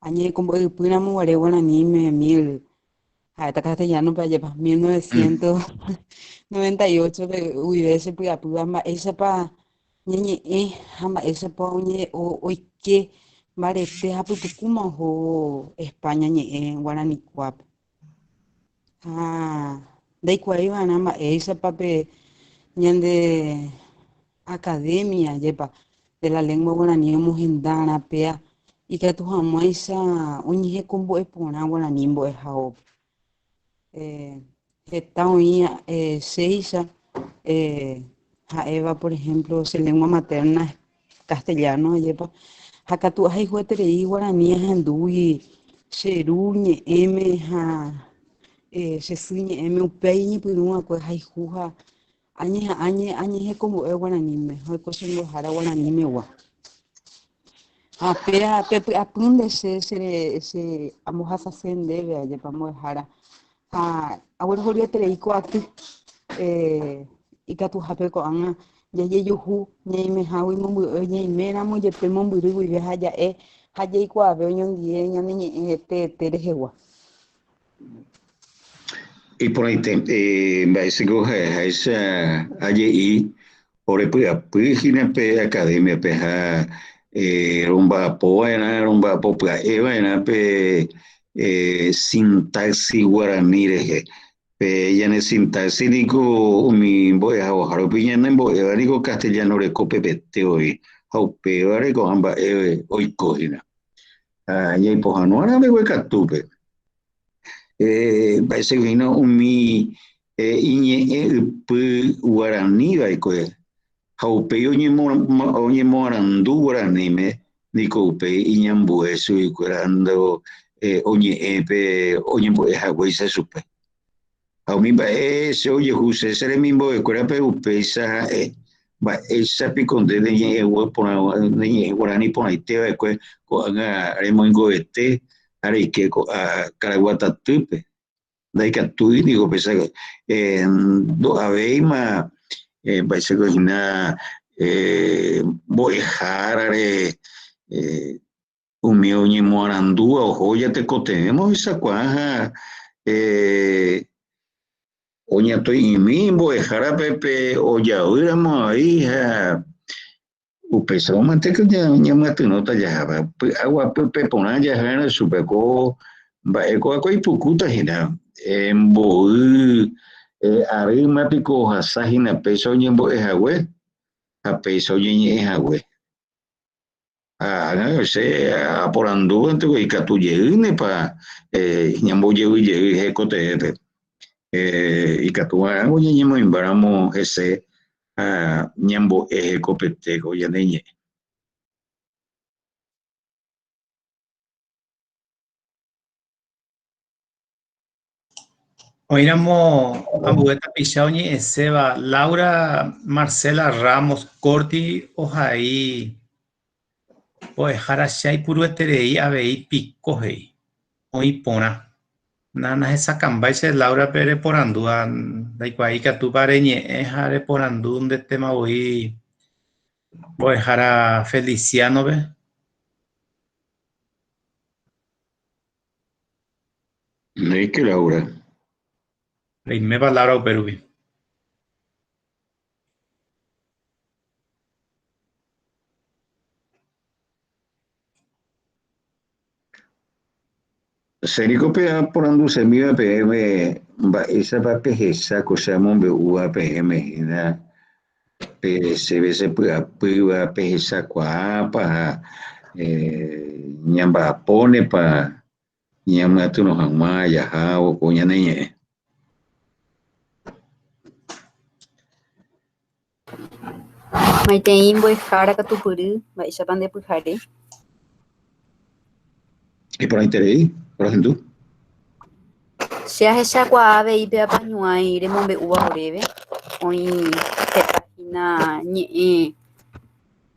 Añehekombo'eypy ramo guare guaraníme mil, ha'éta castellano-pe ajépa, 1998-pe guive che py'apýva mba'éichapa ñañe'ẽ ha mba'éichapa oike mbarete ha pypukúma ohóvo España ñe'ẽ guaranikuápe. Ha ndaikuaái va'erã mba'éichapa pe ñande academia jepa de la lengua guarani omohendarã péa ikatu hag̃uáicha oñehekombo'e porã guarani mbo'ehaópe. Heta oĩ chéicha ha'éva por ejemplo che lengua materna castellano ajépa ha katu ahayhueterei guarani ahendúgui che ru ñe'ẽme ha che sy ñe'ẽme upéi iñepyrũ va'ekue ahayhu ha añeha'ã añehekombo'e guaraníme ha oiko che mbo'ehára guaranimegua. Ha péa pe py'apýnte che che ambohasase ndéve ajépa mbo'ehára ha aguerohoryeterei ko aty ikatuhápe ko'ág̃a jajejuhu ñaimehágui momby'e ñaiméramo jepe mombyry guive ha ja'e ha jaikuaave oñondive ñane ñe'ẽ teete rehegua. Iporãite, mba'éichako ha'eháicha aje'i orepy'apy hína pe academia-pe ha romba'apo va'erã, romba'apo pya'e va'erã pe sintaxis guarani rehe. Pe ñane sintaxis niko umi mbo'ehaoha rupi ñanembo'éva niko castellano reko pepete voi ha upévare ko'ã mba'e oiko hína. Ha ñaipohãno'arã mbeguekatúpe. Mba'éichako hína umi iñe'ẽ ypy guarani va'ekue ha upéi oñemoarandu guaraníme niko upéi iñambue chuguikuéra oñe'ẽ pe oñembo'e haguéicha chupe. Ha umi mba'e che ojehu che che remimbo'ekuérape upéicha ha'e, mba'éicha piko nde neñe'ẽ porã neñe'ẽ guarani porãite va'ekue ko'ág̃a remoingovete ha reike ko'a karaguatatýpe. Ndaikatúi niko péicha ndo'avéima mba'éichako hína mbo'ehárare umi oñemoarandúva oho jatekotevẽma ohechakuaa ha oñatoi'imi mbo'ehárape pe ojavýramo avei ha upéicharõ mante ko ñamyatyrõta jaháva py'aguapýpe porã jahárõ chupe ko mba'e kóva ko ipukúta hína mboy arýma piko ohasa hína péicha oñembo'e hague ha péicha oñeñe'ẽ hague. Ha ág̃a che aporandúvante ko ikatu jeýnepa ñambojevy jey hekoteépe. Ikatu va'erãko ñañemoĩmbáramo hese ha ñambo'e hekopete ko ñane ñe'ẽ. Oĩramo ambue tapicha oñe'ẽséva, Laura Marcela Ramos Corti ohai mbo'ehára che aipurueterei avei piko he'i, oĩ porã. Nahesakãmbái che Laura-pe reporandúva, ndaikuaái ikatúpa reñe'ẽ ha reporandu ndetéma voi mbo'ehára Feliciano-pe. Néike Laura. Reimépa Laura upérupi. Che niko pe aporandusemíva peẽme mba'éichapa pehecha ko che amombe'úva peẽme hína pe chéve che py'apýva pehechakuaápa ha ñamba'apónepa ñamyatyrõ hag̃ua jahávo ko ñane ñe'ẽ. Maitei mbo'ehára katupyry, mba'éichapa nde pyhare? Iporãiterei, rohendu. Che ahechakuaa avei pe apañuãi remombe'úva oréve, oĩ heta hína ñe'ẽ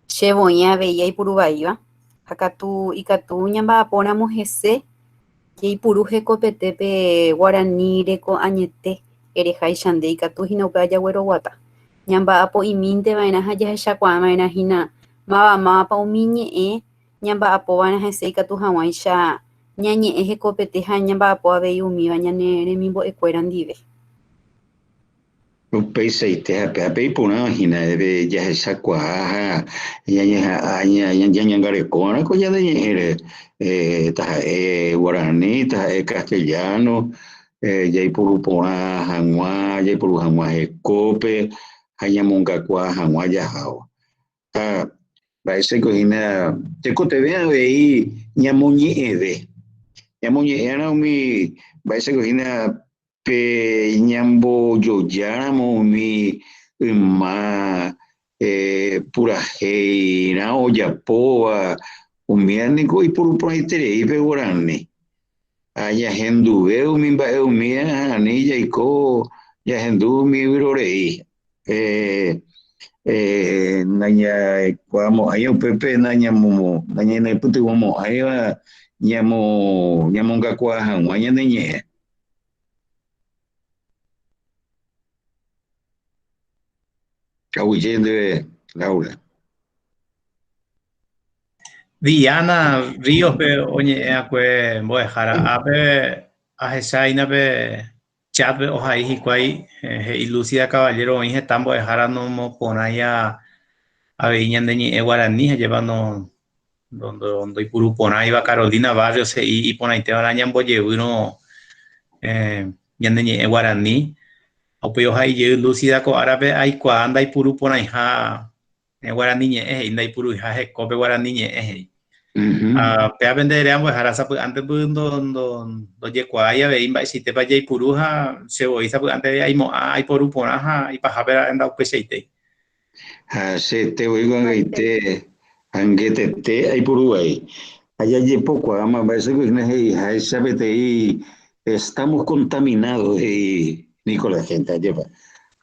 che voi avei aipuru vaíva, ha katu ikatu ñamba'apóramo hese jaipuru hekopete pe guarani reko añete ereháicha nde ikatu hína upéva jagueroguata. Ñamba'apo'imínte va'erã ha jahechakuaa va'erã hína mavamávapa umi ñe'ẽ ñamba'apo va'erã hese ikatu hag̃uáicha ñañe'ẽ hekopete ha ñamba'apo avei umíva ñane remimbo'ekuéra ndive. Upeichaite ha péape iporã hína jahechakuaa ha ñañeha'ã ñañangareko va'erã ko ñane ñe'ẽre, taha'e guarani, taha'e castellano, jaipuru porã hag̃ua, jaipuru hag̃ua hekópe ha ñamongakuaa hag̃ua jahávo. Ha mba'éichako hína tekotevẽ avei ñamoñe'ẽve, ñamoñe'ẽrõ umi mba'éichako hína pe ñambojojáramo umi yma purahéirã ojapóva, umíva niko oipuru porãiterei pe guarani. Ha ñahenduve umi mba'e umíva ani jaiko ñahendu umi vyrorei. Nañaikuaamo'ãi upépe nañanepytyvõmo'ãiva ñamongakuaa hag̃ua ñane ñe'ẽ. Aguyje ndéve, Laura. Diana Ríos-pe oñe'ẽ'akue mbo'ehára. Ápe ahecháina pe chat-pe ohai hikuái, he'i Lúcida Caballero oĩ heta mbo'ehára nomoporãiva avei ñane ñe'ẽ guarani ha jepa ndoipuru porãiva. Carolina Barrios he'i iporãiteva'erã ñambojevýrõ ñane ñe'ẽ guarani. Ha upéi ohai jey Lúcida ko árape aikuaa ndaipuru porãiha Guarani ñe'ẽ he'i ndaipuruiha hekópe guarani ñe'ẽ he'i. Ha péva pende ere ambuehára sapy'ánte py ndojekuaái avei mba'eichaitépa jaipuru ha che voi sapy'ánte aimo'ã aiporu porã ha ipahápe ra'e ndaupeichaitéi. Ha chete voi ko'ag̃aite angetete aipuru vai. Ha jajepokuaáma mba'éichako hína he'iháicha peteĩ estamos contaminados he'i niko la gente, ajépa.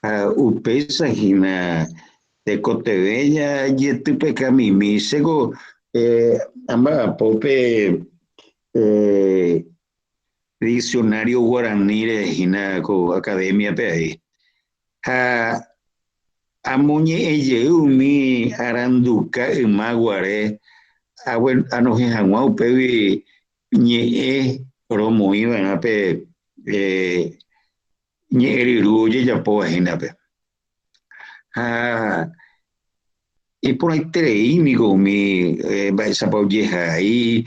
Ha upéicha hína Tekotevẽ jajetypekamimi, chéko amba'apo pe diccionario guaraníre hína ko academia-pe avei. Ha amoñe'ẽ jey umi aranduka yma guare anohẽ hag̃ua upégui ñe'ẽ romoĩva'erã pe ñe'ẽryru ojejapóva hína-pe. Ha iporãiterei niko umi mba'éichapa ojehai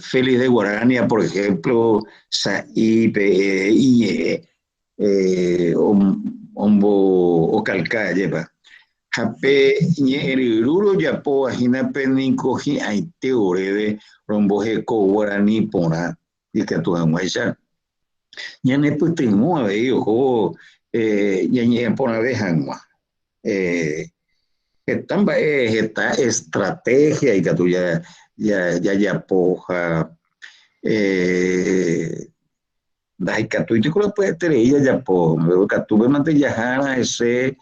Félix de Guarania, por ejemplo, sa'i pe iñe'ẽ ombokalka ajépa. Ha pe ñe'ẽryru rojapóva hína pe niko hi'ãite oréve romboheko guarani porã ikatu hag̃uáicha ñanepytyvõ avei ohóvo ñañe'ẽ porãve hag̃ua. Heta mba'e, heta estrategia ikatu jajapo ha ndaikatúi tiko la pya'eterei jajapo, mbeguekatúpe mante jahára hese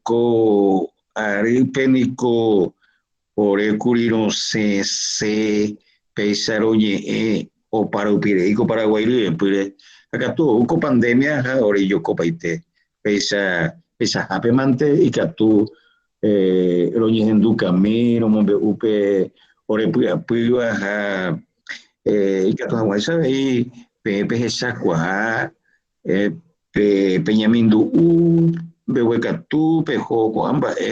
ko arýpe niko Orékuri rosẽse péicha roñe'ẽ oparupirei ko Paraguái ryepýre, ha katu ou ko pandemia ha ore ijokopaite. Péicha, peichahápe mante ikatu roñehendukami, romombe'u pe ore py'apýva ha ikatu hag̃uáicha avei peẽ pehechakuaa pe peñamindu'u mbeguekatu peho ko'ã mba'e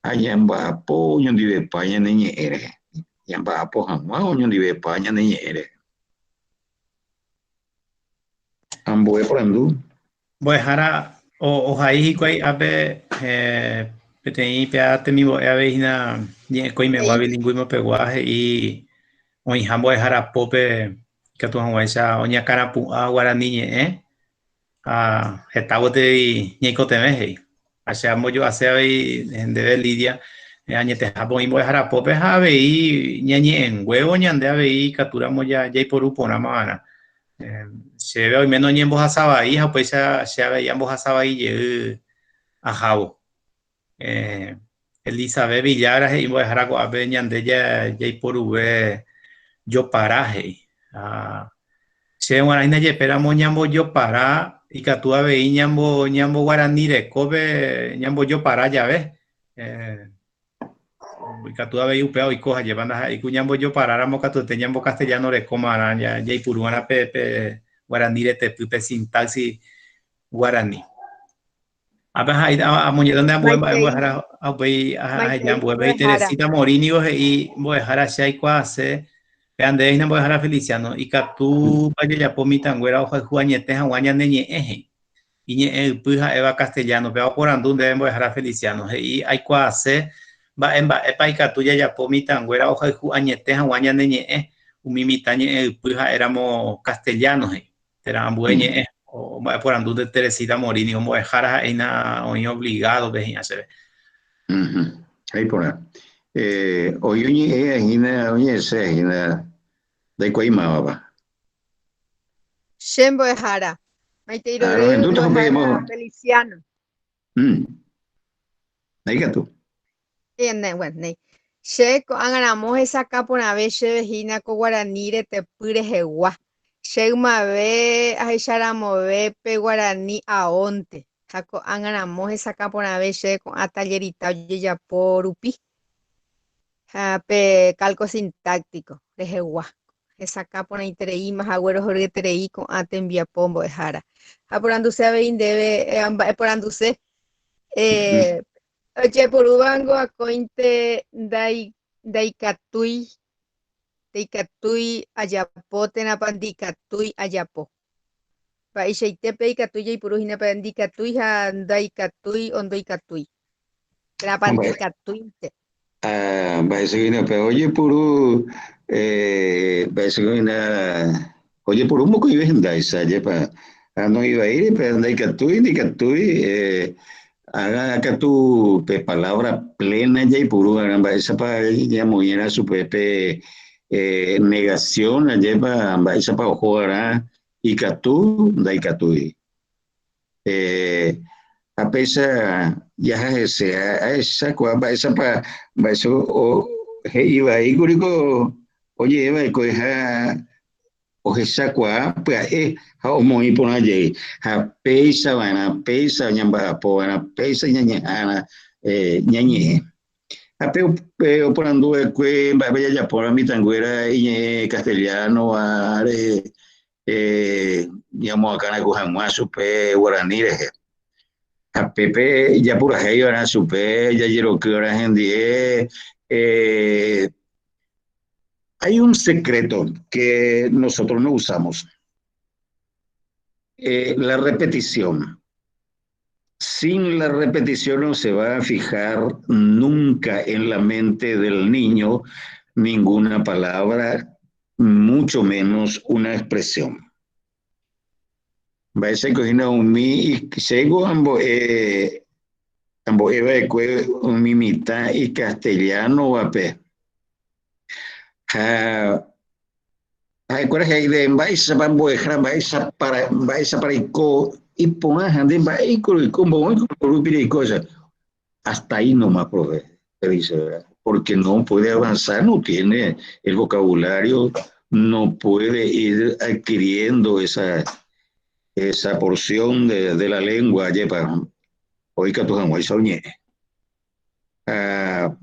Ha ñamba'apo oñondivepa ñane ñe'ẽ rehe. Ñamba'apo hag̃ua oñondivepa ñane ñe'ẽ rehe. Ambue porandu. Mbo'ehára ohai hikuái ápe peteĩ péa temimbo'e avei hína ñe'ẽkõimegua bilingũismo pegua he'i oĩha mbo'ehára pópe ikatu hag̃uáicha oñakãrapu'ã guarani ñe'ẽ Ha heta gueteri ñaikotevẽ, he'i. Ha che ambojo'ase avei ndéve, Lidia, añetehápe oĩ mbo'ehára pópe ha avei ñañe'ẽnguévo ñande avei ikatúramo jaiporu porãma va'erã. Chéve oiméne oñembohasa vai ha upéicha che avei ambohasa vai jey ahávo. Elizabeth Villagra he'i mbo'ehára ko'ápe ñande jaiporuve jopara he'i. Ha che g̃uarã hína jepéramo ñambojopara ikatu avei ñamboguarani rekópe ñambojopara jave. Ikatu avei upéva oiko ha jepa ndaha'éi ku ñambojoparáramo katuete ñambocastellano rekómarã jaipuru'arã pe guarani retepy pe sintaxis guarani. Ápe ha amoñe'ẽ nde ambue mba'e mbo'ehára ha upéi aheja ambue pe Teresita Morínigo he'i mbo'ehára che aikuaase pe ande hína mbo'ehára Feliciano ikatúpa jajapo mitãnguéra ohayhu añete hag̃ua ñane ñe'ẽ he'i iñe'ẽ ypy ha'éva castellano péva oporandu ndéve mbo'ehára Feliciano he'i aikuaase mba'e mba'épa ikatu jajapo mitãnguéra ohayhu añete hag̃ua ñane ñe'ẽ umi mitã ñe'ẽ ypy ha'éramo castellano he'i Térã ambue ñe'ẽ, omba'eporandu nde Teresita Morini, ombo'ehára ha'éina oĩ obligado-pe hi'ã chéve. Ha iporã. Oĩ oñe'ẽ hína, oñe'ẽse hína, ndaikuaái mávapa. Che mbo'ehára. Maitei rory mbo'ehára Feliciano. Néi katu. Bueno, néi. Che ko'ág̃a ramo hesakã porãve chéve hína ko guarani retepy rehegua. Che ymave ahecharamove pe guarani aónte, ha ko'ág̃a ramo hesakã porãve chéve ko'ã tallerita ojejapo rupi ha pe calco sintáctico rehegua. Hesakã porãitereíma ha aguerohoryeterei ko'ã tembiapo mbo'ehára. Ha poranduse avei ndéve, mba'eporanduse, Ojeporúvango akóinte ndaikatúi, ndaikatúi ajapo térãpa ndikatúi ajapo. Mba'eichaitépe ikatu jaipuru hína pe ndikatúi ha ndaikatúi o ndoikatúi. Térãpa ndikatúinte. Mba'éicha hína pe ojepuru, mba'éicha hína ojepuru mokõive hendáicha, ajépa ha noĩvaíri pe ndaikatúi, ndikatúi, ágã katu pe palabra plena jaipuru va'erã mba'éichapa ñamoĩrã chupe pe negación, ajépa mba'éichapa oho va'erã ikatu, ndaikatúi. Ha péicha jaha hese, ahechakuaa mba'éichapa mba'éicha he'i vai kuri ko oje'e va'ekue ha ohechakuaa pya'e ha omoĩ porã jey. Ha péicha va'erã, péicha ñamba'apo va'erã, péicha ñañeha'ã ñañe'ẽ. Ha pe oporandu va'ekue mba'épa jajapóra mitãnguéra iñe'ẽ castellano-va rehe, ñamoakãraku hag̃ua chupe guarani rehe. Ha pépe japurahéi va'erã chupe, jajeroky va'erã hendie. Hay un secreto que nosotros no usamos, la repetición. Sin la repetición no se va a fijar nunca en la mente del niño ninguna palabra, mucho menos una expresión. Mba'éichako hína umi chéko ambo'e ambo'e va'ekue umi mitã icastellano-vape ha Ha'ekuéra he'i de mba'éichapa mbo'ehára, mba'éichapa reiko iporã ha nde mba'éiko reiko, mboýiko rupi reiko, hasta ahí nomás, profe, te dice, ¿verdad? Porque no puede avanzar, no tiene el vocabulario, no puede ir adquiriendo esa, esa porción de, de la lengua, jepa, oikatu hag̃uáicha oñe'ẽ. Ha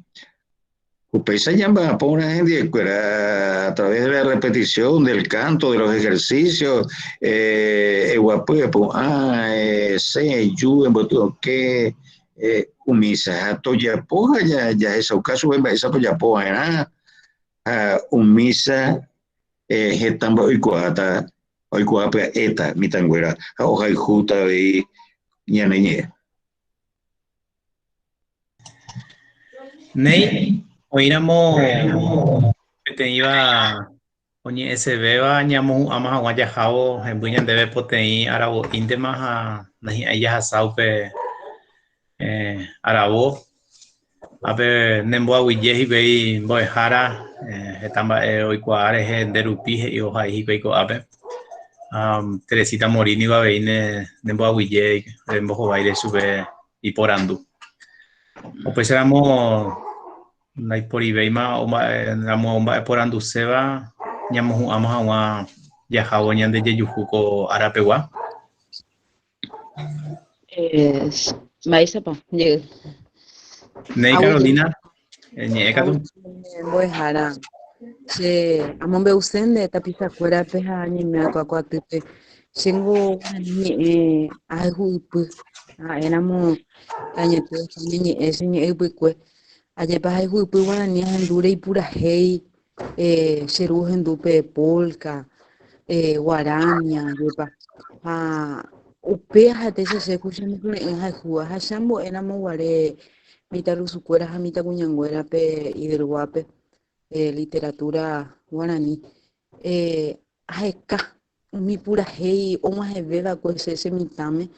upéicha ñamba'apo hendivekuéra a través de la repetición, del canto, de los ejercicios, eguapy, epu'ã, esẽ, eju, emboty okẽ, umícha. Ha tojapo ha jahechauka chupe mba'éichapa ojapo va'erã, ha umícha heta mba'e oikuaáta, oikuaa pya'éta mitãnguéra ha ohayhúta avei ñane ñe'ẽ. Néi, oĩramo peteĩva oñe'ẽsevéva ñamohu'ãma hag̃ua jahávo hemby ñandéve poteĩ aravo'íntema ha nahi'ãi jahasa upe aravo. Ápe nemboaguyje hikuái mbo'ehára heta mba'e oikuaa rehe nde rupi he'i ohai hikuái ko'ápe. Teresita Morínigo avei nemboaguyje rembohováire chupe iporandu. Upéicharamo ndaiporivéima ramo omba'eporanduséva ñamohu'ãma hag̃ua jahávo ñande jejuhu ko arapegua. Mba'éichapa jey. Néi Carolina, ñe'ẽ katu. Mbo'ehára, che amombe'use nde tapichakuérape ha añeime va'ekue ko atýpe. Chéngo guarani ñe'ẽ ahayhu ypy, ha'éramo añete ñe'ẽ che ñe'ẽ ypykue. Ajépa ahayhu ypy guarani ahendúre ipurahéi, che ru ohendu pe polka, guarania, ajépa. Ha upéva ha'etéicha che ku che mykyre'ỹ ahayhúva ha che ambo'éramo guare mitãrusukuéra ha mitãkuñanguérape Idelguápe literatura guarani. Aheka umi purahéi og̃uahẽve va'ekue che che mitãme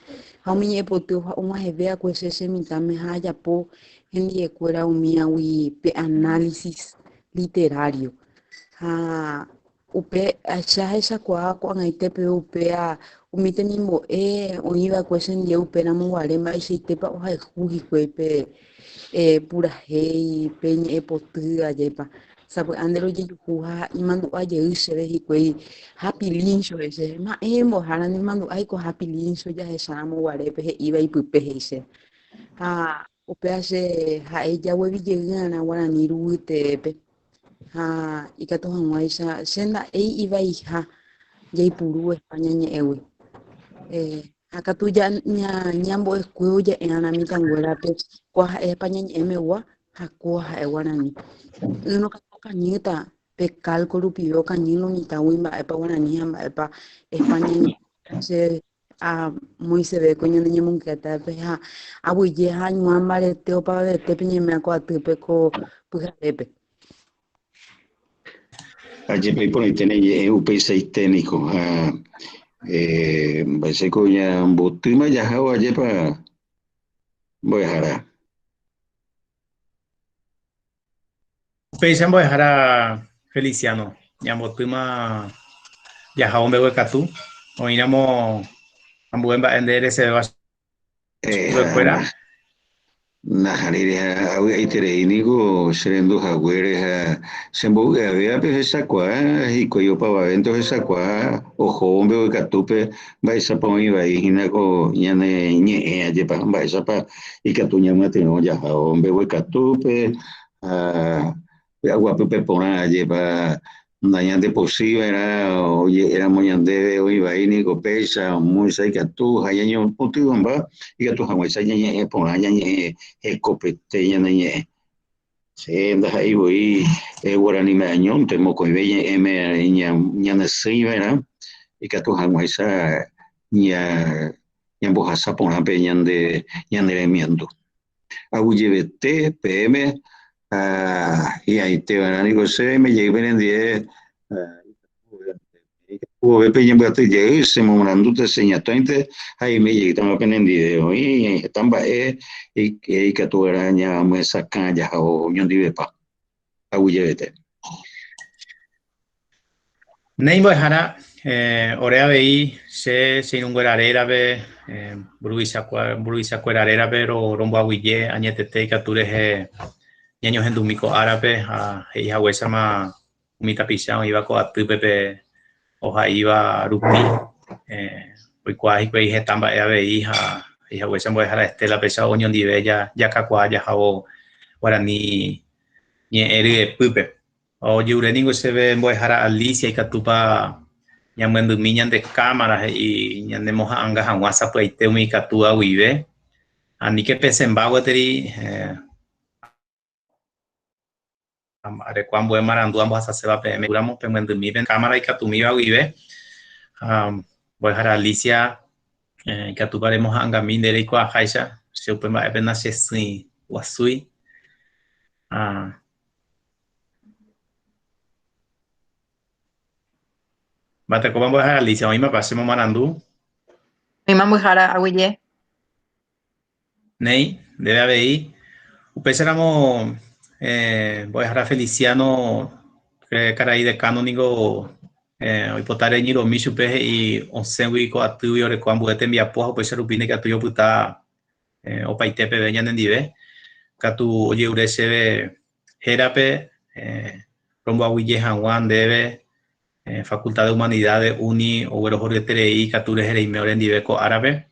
ha umi ñe'ẽpoty og̃uahẽve va'ekue che che mitãme ha ajapo hendiekuéra umíagui pe análisis literario. Ha upe che ahechakuaa ko'ag̃aite peve upéva. Umi temimbo'e oĩva'ekue chendie upéramo guare mba'eichaitépa ohayhu hikuái pe purahéi, pe ñe'ẽpoty ajépa. Sapy'ánte rojejuhu ha imandu'a jey chéve hikuái ha pilincho he'i chéve, ma'ẽ mbo'ehára nemandu'ái ko ha pilincho jahecháramo guare pe he'íva ipype he'i chéve. Ha upéva che ha'e jaguevi jey'arã guarani ruguyteépe ha ikatu hag̃uáicha che nda'éi ivaiha jaipuru España ñe'ẽgui. Ha katu ñambo'ekuévo ja'e'arã mitãnguérape kóa ha'e España ñe'ẽmegua ha kóa ha'e guarani. Ỹrõ katu okañýta pe calco rupive okañy lo mitãgui mba'épa guarani ha mba'épa España ñe'ẽ. Che Amoĩseve ko ñane ñemongetápe ha aguyje ha añuã mbarete opavavete peñeme'ã ko atýpe ko pyharépe. Ajépa iporãite ne ñe'ẽ upeichaite niko ha mba'éichako ñambotýma jahávo ajépa mbo'ehára. Upéicha mbo'ehára Feliciano, ñambotýma jahávo mbeguekatu, oĩramo ambue mba'e nde eresevéva chupekuéra. Nahániri ha avy'aiterei niko che rendu haguére ha che mbovy'avéva pe ohechakuaa hikuái opavavénte ohechakuaa ohóvo mbeguekatúpe mba'éichapa oĩ vai hína ko ñane ñe'ẽ ajépa mba'éichapa ikatu ñamyatyrõ jahávo mbeguekatúpe ha py'aguapýpe porã ajépa nañandepochýiva'erã oje'éramo ñandéve oĩ vai niko péicha omóicha ikatu ha ñañopytyvõmba ikatu hag̃uáicha ñañe'ẽ porã ñañe'ẽ hekopete ñane ñe'ẽ. Che ndaha'éi voi guaraníme añónte mokõive ñe'ẽme ñanesỹiva'erã ikatu hag̃uáicha ñambohasa porã pe ñane remiandu. Aguyjevete peẽme ha hi'ãite va'erã niko chéve jey penendie ikatu vove peñembyaty jey che momorandúta che ñatõinte ha aime jeýtama penendive oĩ heta mba'e ikatu va'erã ñamyesakã jahávo oñondivepa. Aguyjevete. Néi mbo'ehára, ore avei che che irũnguéra rérape, mburuvichakuéra rérape romboaguyje añetete ikatu rehe ñañohendumi ko árape ha he'i haguéichama umi tapicha oĩva ko atýpe pe ohaíva rupi, oikuaa hikuái heta mba'e avei ha he'i haguéicha mbo'ehára Estela péicha oñondive jakakuaa jahávo guarani ñe'ẽ ryepýpe. Ojerure ningo chéve mbo'ehára Alicia ikatúpa ñamyendymi ñande kámara he'i ñanemoha'anga hag̃ua sapy'aite umi ikatúva guive. Aníke pesẽmba gueteri areko ambue marandu ambohasaséva peẽme ramo pemyendymi pe kámara ikatumíva guive. Ha mbo'ehára Alicia ikatúpa remoha'angami nde reikuaaháicha che upe mba'épe nachesỹi guasúi. Mba'etekópa mbo'ehára Alicia, oĩmapa che momarandu? Oĩma mbo'ehára aguyje. Néi, ndéve avei. Upéicharamo mbo'ehára Feliciano karai decano niko oipota reñyrõmi chupe he'i osẽgui ko atýgui oreko ambue tembiapo ha upéicha rupi ndaikatúi opyta opaite peve ñanendive, katu ojerure chéve hérape romboaguyje hag̃ua ndéve Facultad de Humanidades uni oguerohoryeterei ikatu rehe reime orendive ko árape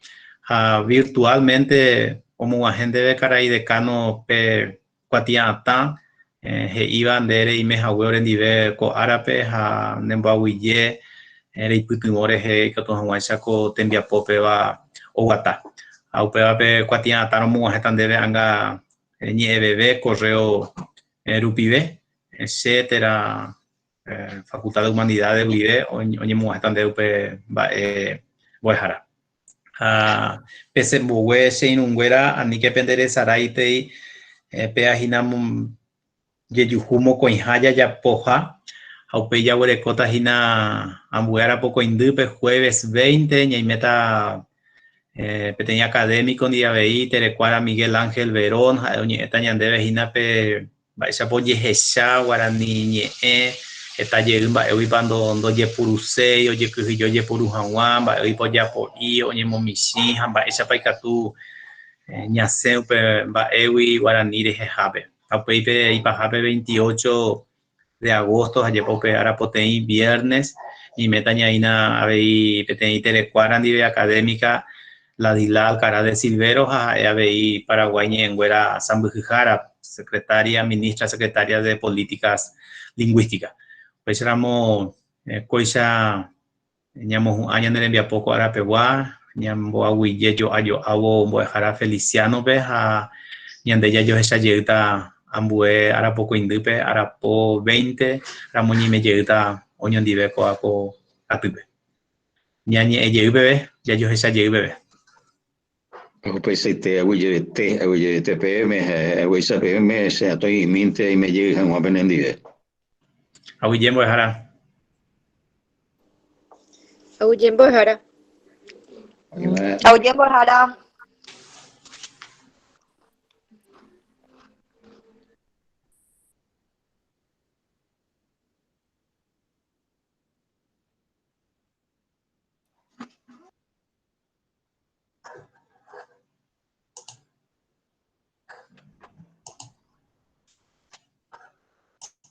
ha virtualmente omog̃uahẽ ndéve karai decano pe kuatia'atã he'íva nde reime hague orendive ko árape ha nemboaguyje reipytyvõ rehe ikatu hag̃uáicha ko tembiapo péva oguata. Ha upéva pe kuatia'atã romog̃uahẽta ndéve anga ñe'ẽveve correo rupive, che térã Facultad de Humanidades guive oñemog̃uahẽta ndéve upe mba'e mbo'ehára. Ha pesembogue che irũnguéra aníke penderesaráitei péa hína jejuhu mokõiha jajapoha ha upéi jaguerekóta hína ambue arapokõindýpe jueves 20 ñaiméta peteĩ académico ndive avei Terekuára Miguel Ángel Verón ha'e oñe'ẽta ñandéve hína pe Mba'éichapa ojehecha guarani ñe'ẽ Heta jey mba'éguipa ndojepuruséi, ojekyhyje ojepuru hag̃ua, mba'éguipa ojeapo'i, oñemomichĩ ha mba'éichapa ikatu ñasẽ upe mba'égui guarani rehehápe. Ha upéi pe ipahápe 28 de agosto ha jepa upe ára poteĩ viernes, ñaiméta ñaína avei peteĩ terekuára ndive académica Ladisla Alcaraz de Silvero ha ha'e avei Paraguái ñe'ẽnguéra sãmbyhyhára, secretaria, ministra secretaria de Políticas Lingüísticas. Upéicharamo kóicha Ñamohu'ã ñane rembiapo ko arapegua, ñamboaguyje jo'a jo'ávo mbo'ehára Feliciano-pe ha ñande jajohecha jeýta ambue arapokõindýpe, arapo 20 ramo ñaime jeýta oñondive kóa ko atýpe. Ñañe'ẽ jey peve, jajohecha jey peve. Upeichaite aguyjevete, aguyjevete peẽme ha aguyja peẽme che atõimínte aime jey hag̃ua penendive. Aguyje mbo'ehára. Aguyje mbo'ehára. Aguyje mbo'ehára.